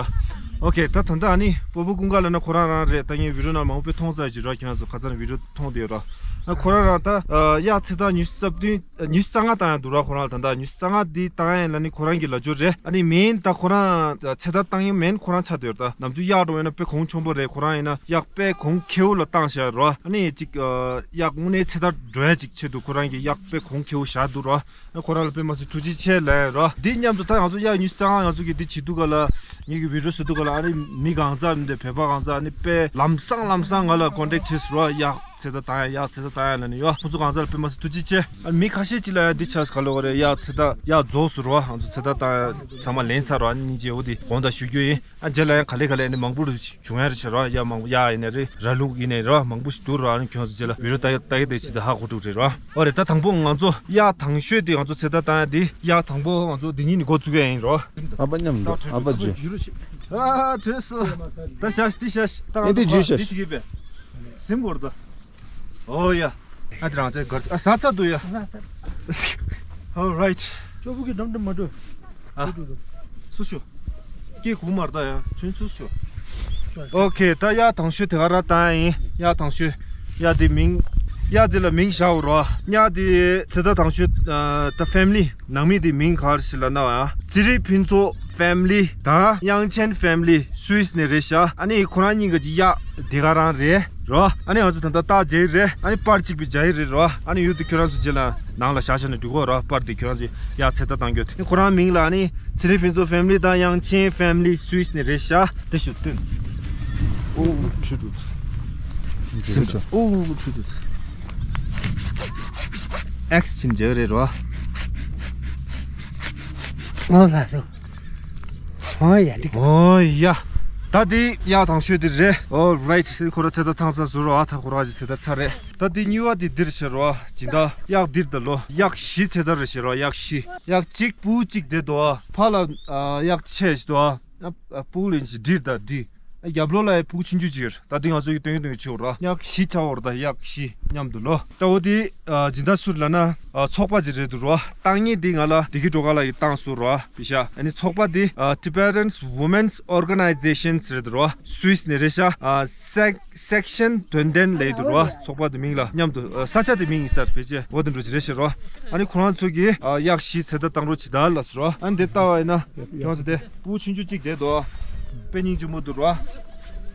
ཨོ་ཁེ། ད་ད་ལྟ་ཨ་ནི་སྤོ་བོ་ཀུན་དགའ་ལབ་ན་ཁོ་རང་རང་རེད། ད་ངའི་བི་ཌིའོ་ནང་མང་པོ་མཐོང་ས་ཡོད་ཀྱི་རོགས། ཁྱེད་རང་ཚོ་ཁ་སང་བི་ཌིའོ་མཐོང་བསྡད་ཡོད་རོགས། ཨ་ཁོ་རང་རང་ད་གཡག་ཚེ་ད་ཉི་ཤུ་རྩ་བདུན། ཉི་ཤུ་རྩ་ལྔ་བཏང་ཡ་འདུག་ར། ཁོ་རང་ལ་ད་ལྟ་ཉི་ཤུ་རྩ་ལྔ་འདི་བཏང་ཡ་ལ་ནི་ཁོ་རང་གི་ལ་འབྱོར་རེད། ཨ་ནི་མེན་ད་ཁོ་རང་ཚེ་ད་བཏང་ཡ་མེན་ཁོ་རང་ཆགས་བསྡད་ཡོད་རེད། ད་ནམ་རྒྱུན་གཡག་འགྲོ་ཡ་ན་དཔེ་གོང་ཆེན་པོ་རེད། ཁོ་རང་ཡིན་ན་གཡག་དཔེ་གོང་ཁེ་བོ་ལ་བཏང་བཞག་ར། ཨ་ནི་ཅིག་གཡག་དངོས་གནས་ཚེ་ད་འགྲོ་ཡ་ཅིག་ཆེད་དུ་ཁོ་རང་གི་གཡག་དཔེ་གོང་ཁེ་བོ་བཞག་འདུག་ར། ཁོ་རང་ལ་དཔེ་མ་སྲིད་ཐུགས་རྗེ་ཆེ་ལབ་ཡ་ར། འདི་མཉམ་དུ་ད་ང་ཚོ་གཡག་ཉི་ཤུ་རྩ་ལྔ་ང་ཚོ་གི་འདི་བྱེད་དུས་ག་ལ་ངེད་ཀྱི་བི་ཌིའོ་བཟོ་དུས་ག་ལ་ཨ་ནི་མི་གང་ཚ་མི་འདུག་བོད་པ་གང་ཚ་ཨ་ནི་དཔེ་ལམ་སང་ལམ་སང་ང་ལ་ཀོན་ཊེག་བྱས་སོང་ར། གཡག་ཚེ་ད་བཏང་ཡ། གཡག་ཚེ་ད་བཏང་ཡ་ལབ་ནས་ཡོད། ཁོང་ཚོ་གང་ཚ་ལ་དཔེ་མ་སྲིད་ཐུགས་རྗེ་ཆེ། ཨ་མི་ཁ་ཤས་ཅིག་ལ་ཡང་འདི་ཆགས་ག་ལོ་ག་རེ། གཡག་ཚེ་ད་གཡག་རྫོགས་སོང་ར། ང་ཚོ་ཚེ་ད་བཏང་ཡ་ཚང་མ་ལེན་ཚར་ར། ཨ་ནི་སྙིང་རྗེ་འོ་དེ་དགོངས་དག་ཞུ་རྒྱུ་ཡིན། ཨ་རྗེས་ལ་ཡང་ག་ལེ་ག་ལེ་ཨ་ནི་མང་པོ་རུ་བྱུང་ཡ་རེད་ཤག་ར། གཡག་མང་པོ། གཡག་ཡིན་ནའི་རེད། ར་ལུག་ཡིན་ནའི་ར་མང་པོ་ཞིག་འདུག་ར། ཨ་ནི་ཁྱོད་ཚོ་རྗེས་ལ་བི་ཌིའོ་ལྟ་ཡ་ལྟ་ཡ་དེ་ཅིག་ད་ཧ་གོ་ཐུབ་རེད་ར། ཨོ་རེད། ད་དང་པོ་ང་ཚོ་གཡག་དང་ཤོས་དེ་ང་ཚོ་ཚེ་ད་བཏང་ཡ་དེ། གཡག་དང་པོ་ང་ཚོ་འདི་གཉིས་ནི་འགོ་བཙུགས་ཡ་ཡིན་ར། ཨ་ཕ་མཉམ་དུ་ཨ་ཕ་ཇུ། ཨ་བྲོས་སོང་། ད་ཤ་ཤ་དེ་ཤ་ཤ་ད་ང་ཚོ་འདི་ཤ་ཤ་འདི་ཤ་ཤ་གི་པས་སེམས་བོར་ད། ཨོ་ཡ། ཨ་དེ་རང་ཚེ་གར་ཨ་ས་ཚ་འདུག་ཡ། All right. ཅོ་བུ་གི་འགྲམ་འགྲམ་མ་འགྲོ། ཨ། སུ་ཤོ། སྐྱེ་གུ་མར་ད་ཡ་ཁྱོད་སུ་ཤོ། ཨོ་ཁེ། ད་གཡག་དང་ཤོས་དེ་ག་ར་བཏང་ཡ་ཡིན། གཡག་དང་ཤོས། གཡག་དེ་མིང་ གཡག་འདི་ལ་མིང་བཞག་རོ། གཡག་འདི་ཚེ་ཐར་དང་ཤོས་ད་ཕེ་མི་ལི་ནང་མི་འདི་མིང་ག་རེ་ཞིག་ལབ་ན། ཚེ་རིང་ཕུན་ཚོགས་ཕེ་མི་ལི་དང་དབྱངས་ཅན་ཕེ་མི་ལི་སུད་སི་ནས་རེད་ཤག་ཨ་ནི་ཁོ་རང་གཉིས་ཀྱི་གཡག་དེ་ག་རང་རེད་རོ། ཨ་ནི་ང་ཚོ་ད་ལྟ་རྟ་བྱས་རེད། ཨ་ནི་པར་གཅིག་པའི་བྱ་ཡི་རེད་རོ། ཨ་ནི་ཡུལ་དུ་ཁྱོད་རང་ཚོ་རྗེས་ལ་ནང་ལ་བཞག་བཞག་ནས་འགྲོ་གོ་རོ། པར་དེ་ཁྱོད་རང་ཚོ་གཡག་ཚེ་ཐར་བཏང་རྒྱུ་དེ། ཁོ་རང་མིང་ལ་ཨ་ནི་ཚེ་རིང་ཕུན་ཚོགས་ཕེ་མི་ལི་དང་དབྱངས་ཅན་ཕེ་མི་ལི་སུད་སི་ནས་རེད་ཤག་དེ་ཞུ་སྟོན། ཨོ་ཁྲུ་ཁྲུ། སེམས་ཆུང་། ཨོ་ཁྲུ་ཁྲུ། ཨེག་སི་ཕྱིན་རྒྱུ་རེད་རོ། ཨོ་ལགས་སོ། ཨོ་ཡ་འགྲིག་ཨོ་ཡ། ད་དེ་གཡག་དང་ཤོས་དེ་རེད། All right. ཁོ་ར་ཚེ་ཐར་ཐང་ས་ཟུར་རོ། ཨ་ད་ཁོ་ར་ཅི་ཚེ་ཐར་ཚར་རེད། ད་དེ་གཉིས་པ་དེ་འདིར་བྱེད་རོ། སྦྱིན་བདག་གཡག་འདིར་ད་ལོ། གཡག་བཞི་ཚེ་ཐར་རེད་བྱེད་རོ། གཡག་བཞི། གཡག་གཅིག་ཕྲུ་གུ་གཅིག་དེ་དོ། ཕ་ལ་ཨ་གཡག་ཆེ་ཞིག་དོ། ཨ་ཕྲུ་གུ་ལེན་ཞིག་འདིར་ད་འདི། ཨ་རྒྱབ་ལོགས་ལ་ཕྲུ་གུ་ཆུང་ཆུང་ཅིག་ཡོད། ད་འདི་ང་ཚོ་གི་སྟོན་གི་སྟོན་གི་ཆུ་ར། གཡག་བཞི་ཆ་བོར་ད་གཡག་བཞི་མཉམ་དུ་ལོ། ད་འོ་དེ་ཨ་སྦྱིན་བདག་སུ་ལབ་ན་ཨ་ཚོགས་པ་ཅིག་རེད་འདུག་ར། བཏང་མཁན་དེ་ང་ལ་བདེ་སྐྱིད་སྒྲོལ་དཀར་ལགས་ཀྱིས་བཏང་སོང་ར། པི་ཤ་ཨ་ནི་ཚོགས་པ་དེ་ཨ་Tibetan Women's Organizations རེད་འདུག་ར། སུད་སི་ནས་རེད་ཤག་ཨ་སེག་སེག་ཤན་དོན་ལྡན་ལབ་འདུག་ར། ཚོགས་པ་དེ་མིང་ལ་མཉམ་དུ་ཨ་ས་ཆ་དེ་མིང་ཡིན་ས་རེད། ཕལ་ཆེར་འོ་དེ་འདྲ་ཅིག་རེད་ཤག་ར། ཨ་ནི་ཁོ་རང་ཚོ་གིས་ཨ་གཡག་བཞི་ཚེ་ཐར་བཏང་རོགས་བྱེད་ད་ལབ་སོང་ར། ཨ་ནི་དེ་ལྟ་བ་ཡིན་ན་ཁྱོད་ཚོ་དེ་ཕྲུ་གུ་ཆུང་ཆུང་གཅིག་དེ་འདུག་དཔེ་སྙིང་རྗེ་མོ་འདུག་ར།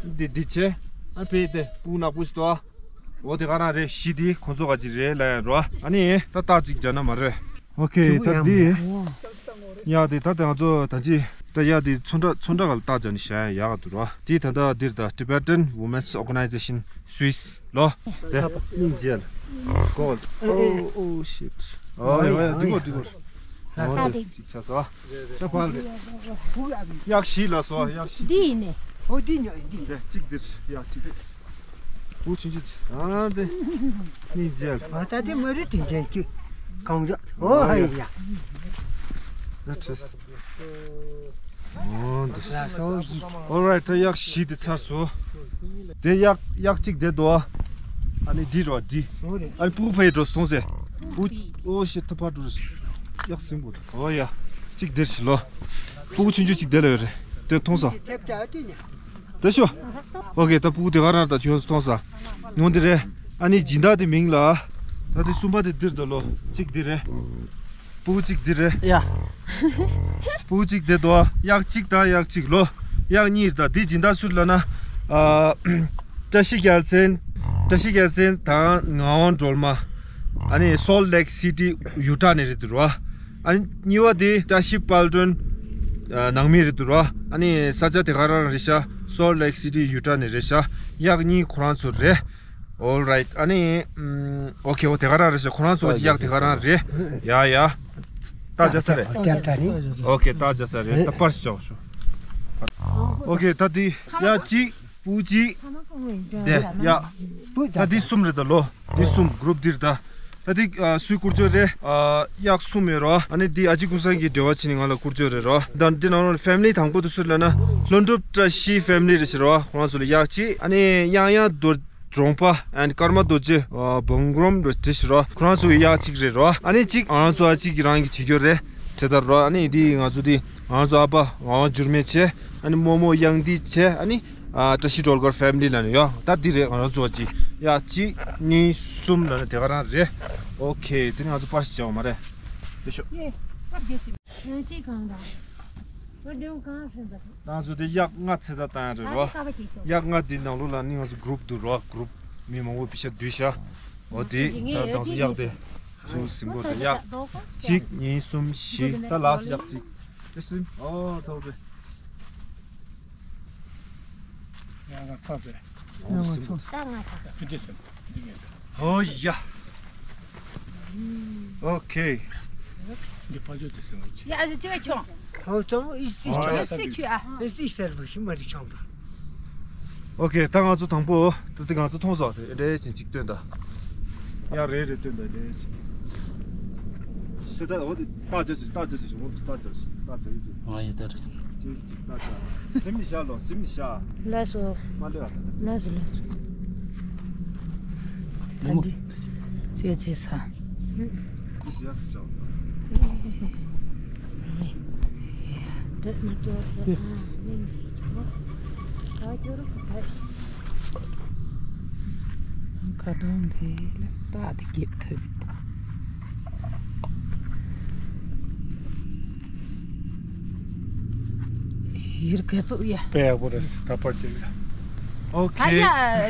འདི་འདི་བྱས། ཨ་ཕ་གི་དེ་ཕྲུ་གུ་ནག་པོ་ཞིག་འདུག་འོ་དེ་ག་རང་རེད། བཞི་དེ་ཁོ་ཚོ་ག་ཅིག་རེད་ལབ་ཡ་རོ། ཨ་ནི་ད་རྟགས་གཅིག་བྱས་ན་མ་རེད། ཨོ་ཁེ། ད་འདི་གཡག་དེ་ད་ད་ང་ཚོ་ད་ཅི་ད་གཡག་དེ་ཚོན་ཁྲ་ཚོན་ཁྲ་ག་ལ་རྟགས་བྱས་ནས་བཞག་ཡ་ཡག་ག་འདུག་ར། དེ་ད་ད་འདིར་ད་Tibetan Women's Organization Swiss ལོ། དེ་སྙིང་རྗེ་ལ་གོ། Oh, oh, shit. ཨོ་ཡ་ཡ། འགྲིག་གོ་འགྲིག་གོ། ལྷ་ས་དེ་གཅིག་ཆགས་སོ། ད་ཕར་རེད། གཡག་བཞི་ལ་སོ། གཡག་བཞི། འདི་ཡིན་ནི། ཨོ་འདི་ཉོ་འདི། དེ་གཅིག་འདིར་གཡག་གཅིག་རེད། བུ་ཆུང་ཆུང་དེ། ཨ་དེ། སྙིང་རྗེ། ཨ་ད་དེ་མ་རེད། དེ་འཇལ་གྱི་གང་འཇོག་ཨོ་ཧ་ཡ། ད་བྲེས། ཨོ་འདི། ལ་སོ་ཡི། All right. ད་གཡག་བཞི་དེ་ཚར་སོ། དེ་གཡག་གཡག་གཅིག་དེ་འདུག་ཨ་ནི་འདི་རོ་འདི། ཨོ་རེད། ཨ་ནི་ཕྲུ་གུ་ཕ་གི་འགྲོ་སོང་ཟེར། ཨོ་ཨོ་ཤི་ད་ཕར་འགྲོ། གཡག་སྲིན་པོ་དང་། ཨོ་ཡ། གཅིག་འདིར་ཞིག་ལོ། ཕྲུ་གུ་ཆུང་ཆུང་གཅིག་དེ་ལ་ཡོད་རེད། དེ་མཐོང་ས། དེ་ཤོ། ཨོ་ཁེ། ད་ཕྲུ་གུ་དེ་ག་རང་ད་ཁྱོད་མཐོང་ས། ངོ་འདི་རེད། ཨ་ནི་སྦྱིན་བདག་དེ་མིང་ལ། ད་དེ་གསུམ་པ་དེ་འདིར་འདུག་ལོ། གཅིག་འདི་རེད། ཕྲུ་གུ་གཅིག་འདི་རེད། ཡ། ཕྲུ་གུ་གཅིག་དེ་འདུག་གཡག་གཅིག་དང་གཡག་གཅིག་ལོ། གཡག་གཉིས་རེད། ད་དེ་སྦྱིན་བདག་སུ་ལབ་ན། ཨ་བཀྲ་ཤིས་རྒྱལ་མཚན། བཀྲ་ཤིས་རྒྱལ་མཚན་དང་ངག་དབང་སྒྲོལ་མ། ཨ་ནི་Salt Lake City Utah ནས་རེད་འདུག་ར། ཨ་ནི་གཉིས་པ་དེ་བཀྲ་ཤིས་དཔལ་སྒྲོན། ཨ་ནང་མི་རེད་འདུག་ར། ཨ་ནི་ས་ཆ་དེ་ག་རང་རེད་ཤག Salt Lake City Utah ནས་རེད་ཤག་གཡག་གཉིས་ཁོ་རང་ཚོ་རེད། All right. ཨ་ནི་ཨམ། ཨོ་ཁེ། ཨོ་དེ་ག་རང་རེད་ཤག་ཁོ་རང་ཚོ་གི་གཡག་དེ་ག་རང་རེད། ཡ་ཡ། རྟགས་བྱས་ས་རེད། ཨོ་ཁེ། རྟགས་བྱས་ས་རེད། ད་པར་ཞིག་བྱའོ་ཤོ། ཨོ་ཁེ། ད་དེ་གཡག་གཅིག་ཕྲུ་གུ་གཅིག་དེ་གཡག་ད་འདི་གསུམ་རེད་ད་ལོ། འདི་གསུམ་གུ་རུབ་འདིར་ད། ད་འདི་ཨ་སུའི་སྐུ་ཅོ་རེད། ཨ་གཡག་གསུམ་ཡོད་རོ། ཨ་ནི་འདི་ཨ་ཅེ་ཀུན་བཟང་གི་འབྲེལ་བ་བྱས་ནས་ང་ལ་སྐུ་ཅོ་རེད་རོ། ད་འདི་ནང་ལོགས་ཕེ་མི་ལི་དང་པོ་དེ་སུ་ལབ་ན་ལྷུན་གྲུབ་བཀྲ་ཤིས་ཕེ་མི་ལི་རེད་ཟེར་རོ། ཁོ་རང་ཚོ་ལ་གཡག་གཅིག་ཨ་ནི་གཡང་གཡང་རྡོ་གྲོང་པ་ཨན་ཀརྨ་རྡོ་རྗེ་ཨ་བང་རོམ་རེད་ཟེར་རོ། ཁོ་རང་ཚོ་གི་གཡག་གཅིག་རེད་རོ། ཨ་ནི་གཅིག་ང་རང་ཚོ་ཨ་ཅེ་གི་རང་གི་བྱེད་རྒྱུ་རེད། དེ་ལྟར་རོ། ཨ་ནི་འདི་ང་ཚོ་འདི་ང་རང་ཚོ་ཨ་ཕ་ངག་དབང་འགྱུར་མེད་བྱས། ཨ་ནི་རྨོ་མོ་གཡང་འདི་བྱས། ཨ་ནི་ཨ་བཀྲ་ཤིས་སྒྲོལ་དཀར་ཕེ་མི་ལི་ལབ་ནས་ཡོད། ད་འདི་རེད། ང་རང་ཚོ་ཅི་ཡ་གཅིག་གཉིས་གསུམ་ལབ་ནས་དེ་ག་རང་རེད། ཨོ་ཁེ། དེ་ནི་ང་ཚོ་པར་ཞིག་བྱ་བ་མ་རེད། དེ་ཤོག་ང་ཚོ་དེ་གཡག་ལྔ་ཚེ་ཐར་བཏང་ཡ་རེད་རོ། གཡག་ལྔ་འདི་ནང་ལོགས་ལ་ནི་ང་ཚོ་གུ་རུབ་འདུག་རོ། གུ་རུབ་མི་མང་པོ་པི་ཤ་བསྡུས་ཤག་ཨོ་དེ་ད་དང་ཚོ་གཡག་དེ་ཚུར་ཟིན་པོ་དང་། གཡག་གཅིག་གཉིས་གསུམ་བཞི། ད་ལ་སི་གཡག་གཅིག་དེ་གསུམ། ཨོ་ཚ་བོ་དེ། ཡང་ང་ཚ་ཟེར། ཨོ་ཚ། ད་ང་ཚ། ཕི་ཏི་སེམས། འདི་ངས་ཟེར། ཨོ་ཡ། ཨོ་ཁེ། འདི་ཕ་ཇོ་དེ་སེམས་ཅི། ཡ་ཨ་ཅེ་ཅེ་ཁྱོང་། ཨོ་ཚ་ཨི་སི་ཨོ་ཡ། ཁྱོང་། ཨི་སི་ཁྱོ་ཨ། ཨི་སི་སེར་བུ་ཤི་མ་རི་ཁྱོང་དང་། ཨོ་ཁེ། ད་ང་ཚོ་དང་པོ་ད་དེ་ང་ཚོ་མཐོང་ས་དེ་འདྲས་ཞིག་ཅིག་སྟོན་ད། ཡ་རེ་རེ་སྟོན་ད་འདྲས་ཞིག་སེ་ད་འོ་དེ་རྟགས་བྱས་ཞིག་རྟགས་བྱས་ཞིག་འོ་དེ་རྟགས་བྱས་ཞིག་རྟགས་བྱས་ཡིན་ཅིག་ཨ་ཡ་ད་རེ། ཅིག་ཅིག་རྟགས་བྱས། སིམ་ནི་ཤ་ལོ། སིམ་ནི་ཤ། ལགས་སོ། མ་འདྲེ་བ་ད་ད། ལགས་སོ་ལགས་སོ། ད་འདི་ཅེ་ཅེ་ས། འདི་ཞག་སི་ཅག་འདྲེ་མ་ཅོ་ད་ནིང་ཅིག་ཅོ། ད་ཅོ་རུ་ཁ་ཐད། ཁ་གདོང་འདི་ལ་རྟགས་དེ་རྒྱབ་ཐུབ་ཡོད། ཡིར་ག་ཚུགས་ཡ། དཔེ་ཡག་པོ་རེད། ད་པར་བྱེད་ཡ། ཨོ་ད་ཁེ།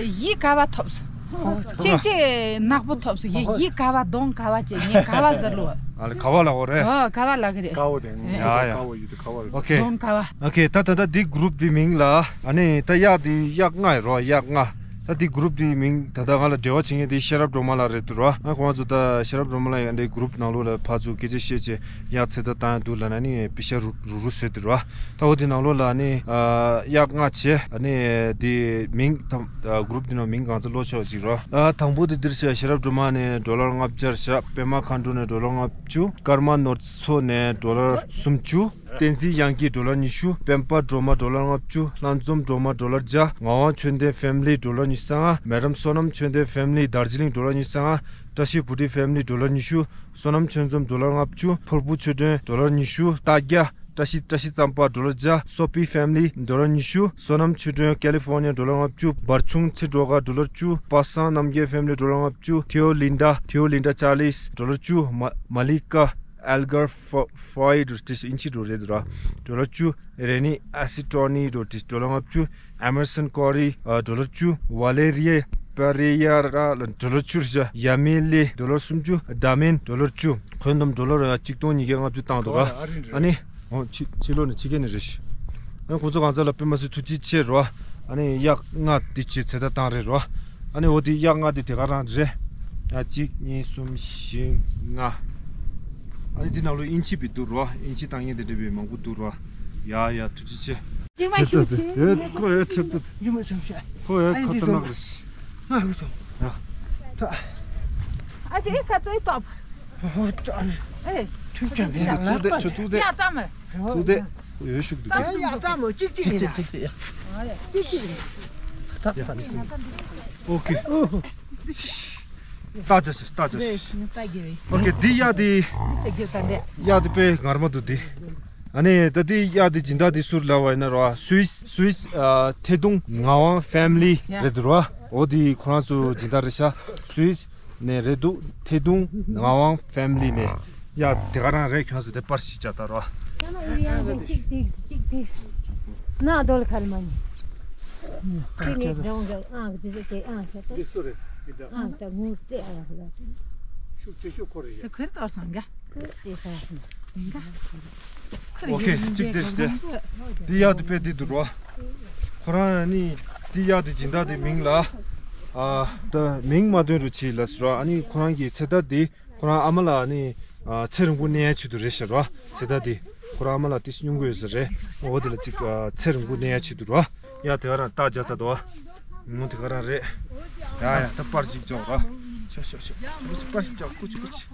ཡ་ཡི་ག་བ་ཐོབ་སོང་། ཅེ་ཅེ་ནག་པོ་ཐོབ་སོང་། ཡི་ཡི་ག་བ་གདོང་ག་བ་ཅེ་ངས་ག་བ་ཟེར་ལོ། ཨ་ལེ་ག་བ་ལ་འོ་རེད། ཨོ་ག་བ་ལ་གི་རེད། ཀ་བོ་དེ་ཡ་ཡ། ཀ་བོ་ཡོད་དེ་ཀ་བོ་རེད། ཨོ་ཁེ། གདོང་ག་བ། ཨོ་ཁེ། ད་ད་ད་འདི་གུ་རུབ་འདི་མིང་ལ་ཨ་ནི་ད་གཡག་འདི་གཡག་ལྔ་ཡོད་རོ། གཡག་ལྔ། ད་འདི་གུ་རུབ་འདི་མིང་ད་ད་ང་ལ་འབྲེལ་བ་བྱེད་མཁན་འདི་ཤེས་རབ་སྒྲོལ་མ་ལགས་རེད་འདུག་རོ། ཨ་ཁོང་ཚོ་ད་ཤེས་རབ་སྒྲོལ་མ་ལགས་ཡང་འདི་གུ་རུབ་ནང་ལོགས་ལ་ཕར་ཚུར་སྐད་ཆ་བཤད་བྱས་གཡག་ཚེ་ཐར་བཏང་ཡ་འདུག་ལབ་ན་ནི་པེ་ཤ་རུ་རུ་རུ་བཟོས་འདུག་རོ། ད་འོ་འདི་ནང་ལོགས་ལ་ནི་ཨ་གཡག་ལྔ་བྱས་ཨ་ནི་འདི་མིང་ད་གུ་རུབ་འདི་ནང་མིང་གང་ཚ་ལོ་ཆོག་ཅིག་རོ། ཨ་དང་པོ་འདི་འདིར་བྱས་ཤེས་རབ་སྒྲོལ་མ་ནས་ཌོ་ལར་ལྔ་བརྒྱ་བྱས། པད་མ་མཁའ་འགྲོ་ནས་ཌོ་ལར་ལྔ་བཅུ། ཀརྨ་ནོར་འཚོ་ནས་ཌོ་ལར་སུམ་ཅུ། བསྟན་འཛིན་དབྱངས་སྐྱིད་ཌོ་ལར་ཉི་ཤུ། སྤེན་པ་སྒྲོལ་མ་ཌོ་ལར་ལྔ་བཅུ། ལྷ་འཛོམས་སྒྲོལ་མ་ཌོ་ལར་བརྒྱ། ངག་དབང་ཆོས་ལྡན་ཕེ་མི་ལི་ཌོ་ལར་ཉི་ཤུ་རྩ་ལྔ། མེ་རམ་བསོད་ནམས་ཆོས་ལྡན་ཕེ་མི་ལི་དར་ཇི་ལིང་ཌོ་ལར་ཉི་ཤུ་རྩ་ལྔ། བཀྲ་ཤིས་བུ་ཁྲིད་ཕེ་མི་ལི་ཌོ་ལར་ཉི་ཤུ། བསོད་ནམས་ཆོས་འཛོམས་ཌོ་ལར་ལྔ་བཅུ། ཕུར་བུ་ཆོས་སྒྲོན་ཌོ་ལར་ཉི་ཤུ། རྟ་རྒྱ། བཀྲ་ཤིས་བཀྲ་ཤིས་བསམ་པ་ཌོ་ལར་བརྒྱ། སོ་པི་ཕེ་མི་ལི་ཌོ་ལར་ཉི་ཤུ། བསོད་ནམས་ཆོས་སྒྲོན་ཀ་ལི་ཧྥོར་ནི་ཡ་ཌོ་ལར་ལྔ་བཅུ། འབར་ཆུང་ཚེ་སྒྲོལ་དཀར་ཌོ་ལར་བཅུ། པ་སངས་རྣམ་རྒྱལ་ཕེ་མི་ལི་ཌོ་ལར་ལྔ་བཅུ། ཐེའོ་ལིན་ཌ། ཐེའོ་ལིན་ཌ་ཅཱ་ལིས་ཌོ་ལར་བཅུ། མ་མ་ལི་ཀ། ཨེལ་གར་ཧྥ་ཧྥའི་ཌོ་ཏིས་ཨིན་ཅི་ཌོ་རེད་ར། ཌོ་ལར་བཅུ། རེ་ནི་ཨ་སི་ཊོ་ནི་ཌོ་ཏིས་ཌོ་ལར་ལྔ་བཅུ། ཨེ་མར་སན་ཀོ་རི་ཨ་ཌོ་ལར་བཅུ། ཝ་ལེ་རི་ཡེ་པེ་རེ་ཡ་ར་ལ་ཌོ་ལར་བཅུ་རེད་ཤག་ཡ་མི་ལི་ཌོ་ལར་སུམ་ཅུ། ཌ་མིན་ཌོ་ལར་བཅུ། ཁོན་དུམ་ཌོ་ལར་ཡ་གཅིག་སྟོང་ཉིས་བརྒྱ་ལྔ་བཅུ་བཏང་འདུག་ར། ཨ་ནི་འོ་ཕྱི་ཕྱི་ལོགས་ནས་ཕྱི་རྒྱལ་ནས་རེད་ཤག་ཨ་ནི་ཁོང་ཚོ་གང་ཚ་ལ་དཔེ་མ་སྲིད་ཐུགས་རྗེ་ཆེ་རོ། ཨ་ནི་གཡག་ལྔ་དེ་ཆེ་ཚེ་ད་བཏང་རེད་རོ། ཨ་ནི་འོ་དེ་གཡག་ལྔ་དེ་དེ་ག་རང་རེད། ཡ་གཅིག་གཉིས་གསུམ་བཞི་ལྔ། ཨ་ནི་འདི་ནང་ལོ་ཨིན་ཅི་བི་འདུག་རོ། ཨིན་ཅི་བཏང་མཁན་དེ་འདྲ་བའི་མང་པོ་འདུག་རོ། ཡ་ཡ་ཐུགས་རྗེ་ཆེ། ཡུ་མ་ཤུ་ཆེ། ཡོད་ཁོ་ཡོད་ཚེ་ད། ཡུ་མ་ཆུང་ཤ། ཁོ་ཡོད་ཁོ་ད་ནག་རེད། ང་ཧུ་སོང་། ཡ། ད། ཨ་ཅེ་ཁ་ཚོད་ཏོབ། ཧོ་ད། ཨེ། ཐུགས་ཀྱང་དེ་ཚུགས་དེ་ཆུ་ཚུགས་དེ། ཡ་ཙམ་མ། ཚུགས་དེ། ཡོད་ཤུགས་འདུག་གི། ཡ་ཙམ་མ་གཅིག་གཅིག་ཡིན་ན། གཅིག་གཅིག་ཡ། ཨོ་ཁེ། ད་ཅི་ཞིག་ད་ཅི་ཞིག་ཨོ་ཁེ་འདི་ཡ་དེ། ཡ་དེ་དཔེ་ངར་མ་འདུག་དེ། ཨ་ནི་ད་དེ་གཡག་དེ་སྦྱིན་བདག་དེ་སུ་ལབ་པ་ཡིན་ན་རོ། སུད་སི་སུད་སི་ཨ་ཐེ་དུང་ངག་དབང་ཕེ་མི་ལི་རེད་འདུག་རོ། འོ་དེ་ཁོ་རང་ཚོ་སྦྱིན་བདག་རེད་ཤག་སུད་སི་ནས་རེད་འདུག་ཐེ་དུང་ངག་དབང་ཕེ་མི་ལི་ནས་གཡག་དེ་ག་རང་རེད། ཁྱོད་ཚོ་དེ་པར་ཞིག་བྱ་ད་རོ། གཅིག་དེ་གཅིག་དེ་ན་རྡོལ་ཁལ་མ་ནི། ཁྱོད་ནི་རང་རང་ཨང་དེ་དེ་ཨང་ཤ་ཏོ། དེ་སུ་རེད་ཅི་འདྲ། ཨང་ད་ངུ་དེ་ཨང་ལ། ཤུགས་ཆེ་ཤོས་ཁོ་རེད་ཡ། དེ་ཁོས་གཏོར་སོང་ག་ཨོ་ཁེ་གཅིག་དེ་ཞིག་དེ། འདི་གཡག་དེ་དཔེ་འདི་འདུག་རོ། ཁོ་རང་ནི་འདི་གཡག་དེ་སྦྱིན་བདག་དེ་མིང་ལ། ཨ་ད་མིང་མ་འདོན་རུ་ཆི་ལ་ཟེར་རོ། ཨ་ནི་ཁོ་རང་གི་ཚེ་ཐར་དེ་ཁོ་རང་ཨ་མ་ལ་ནི་ཨ་ཚེ་རིང་པོ་གནས་ཡ་ཆེད་དུ་རེད་ཤག་རོ། ཚེ་ཐར་དེ་ཁོ་རང་ཨ་མ་ལ་ཏིས་སྙུང་གི་ཡོད་ས་རེད། འོ་དེ་ལ་ཅིག་ཨ་ཚེ་རིང་པོ་གནས་ཡ་ཆེད་དུ་རོ། ཡ་དེ་ག་རང་རྟགས་བརྒྱབ་ཚར་འདུག་ཨ། ངོ་དེ་ག་རང་རེད། ཡ་ཡ་ད་པར་ཅིག་ཅོག་ར། ཤ་ཤ་ཤ། ཤ་པར་ཅིག་ཅོག་ཀུ་ཅི་ཀུ་ཅི།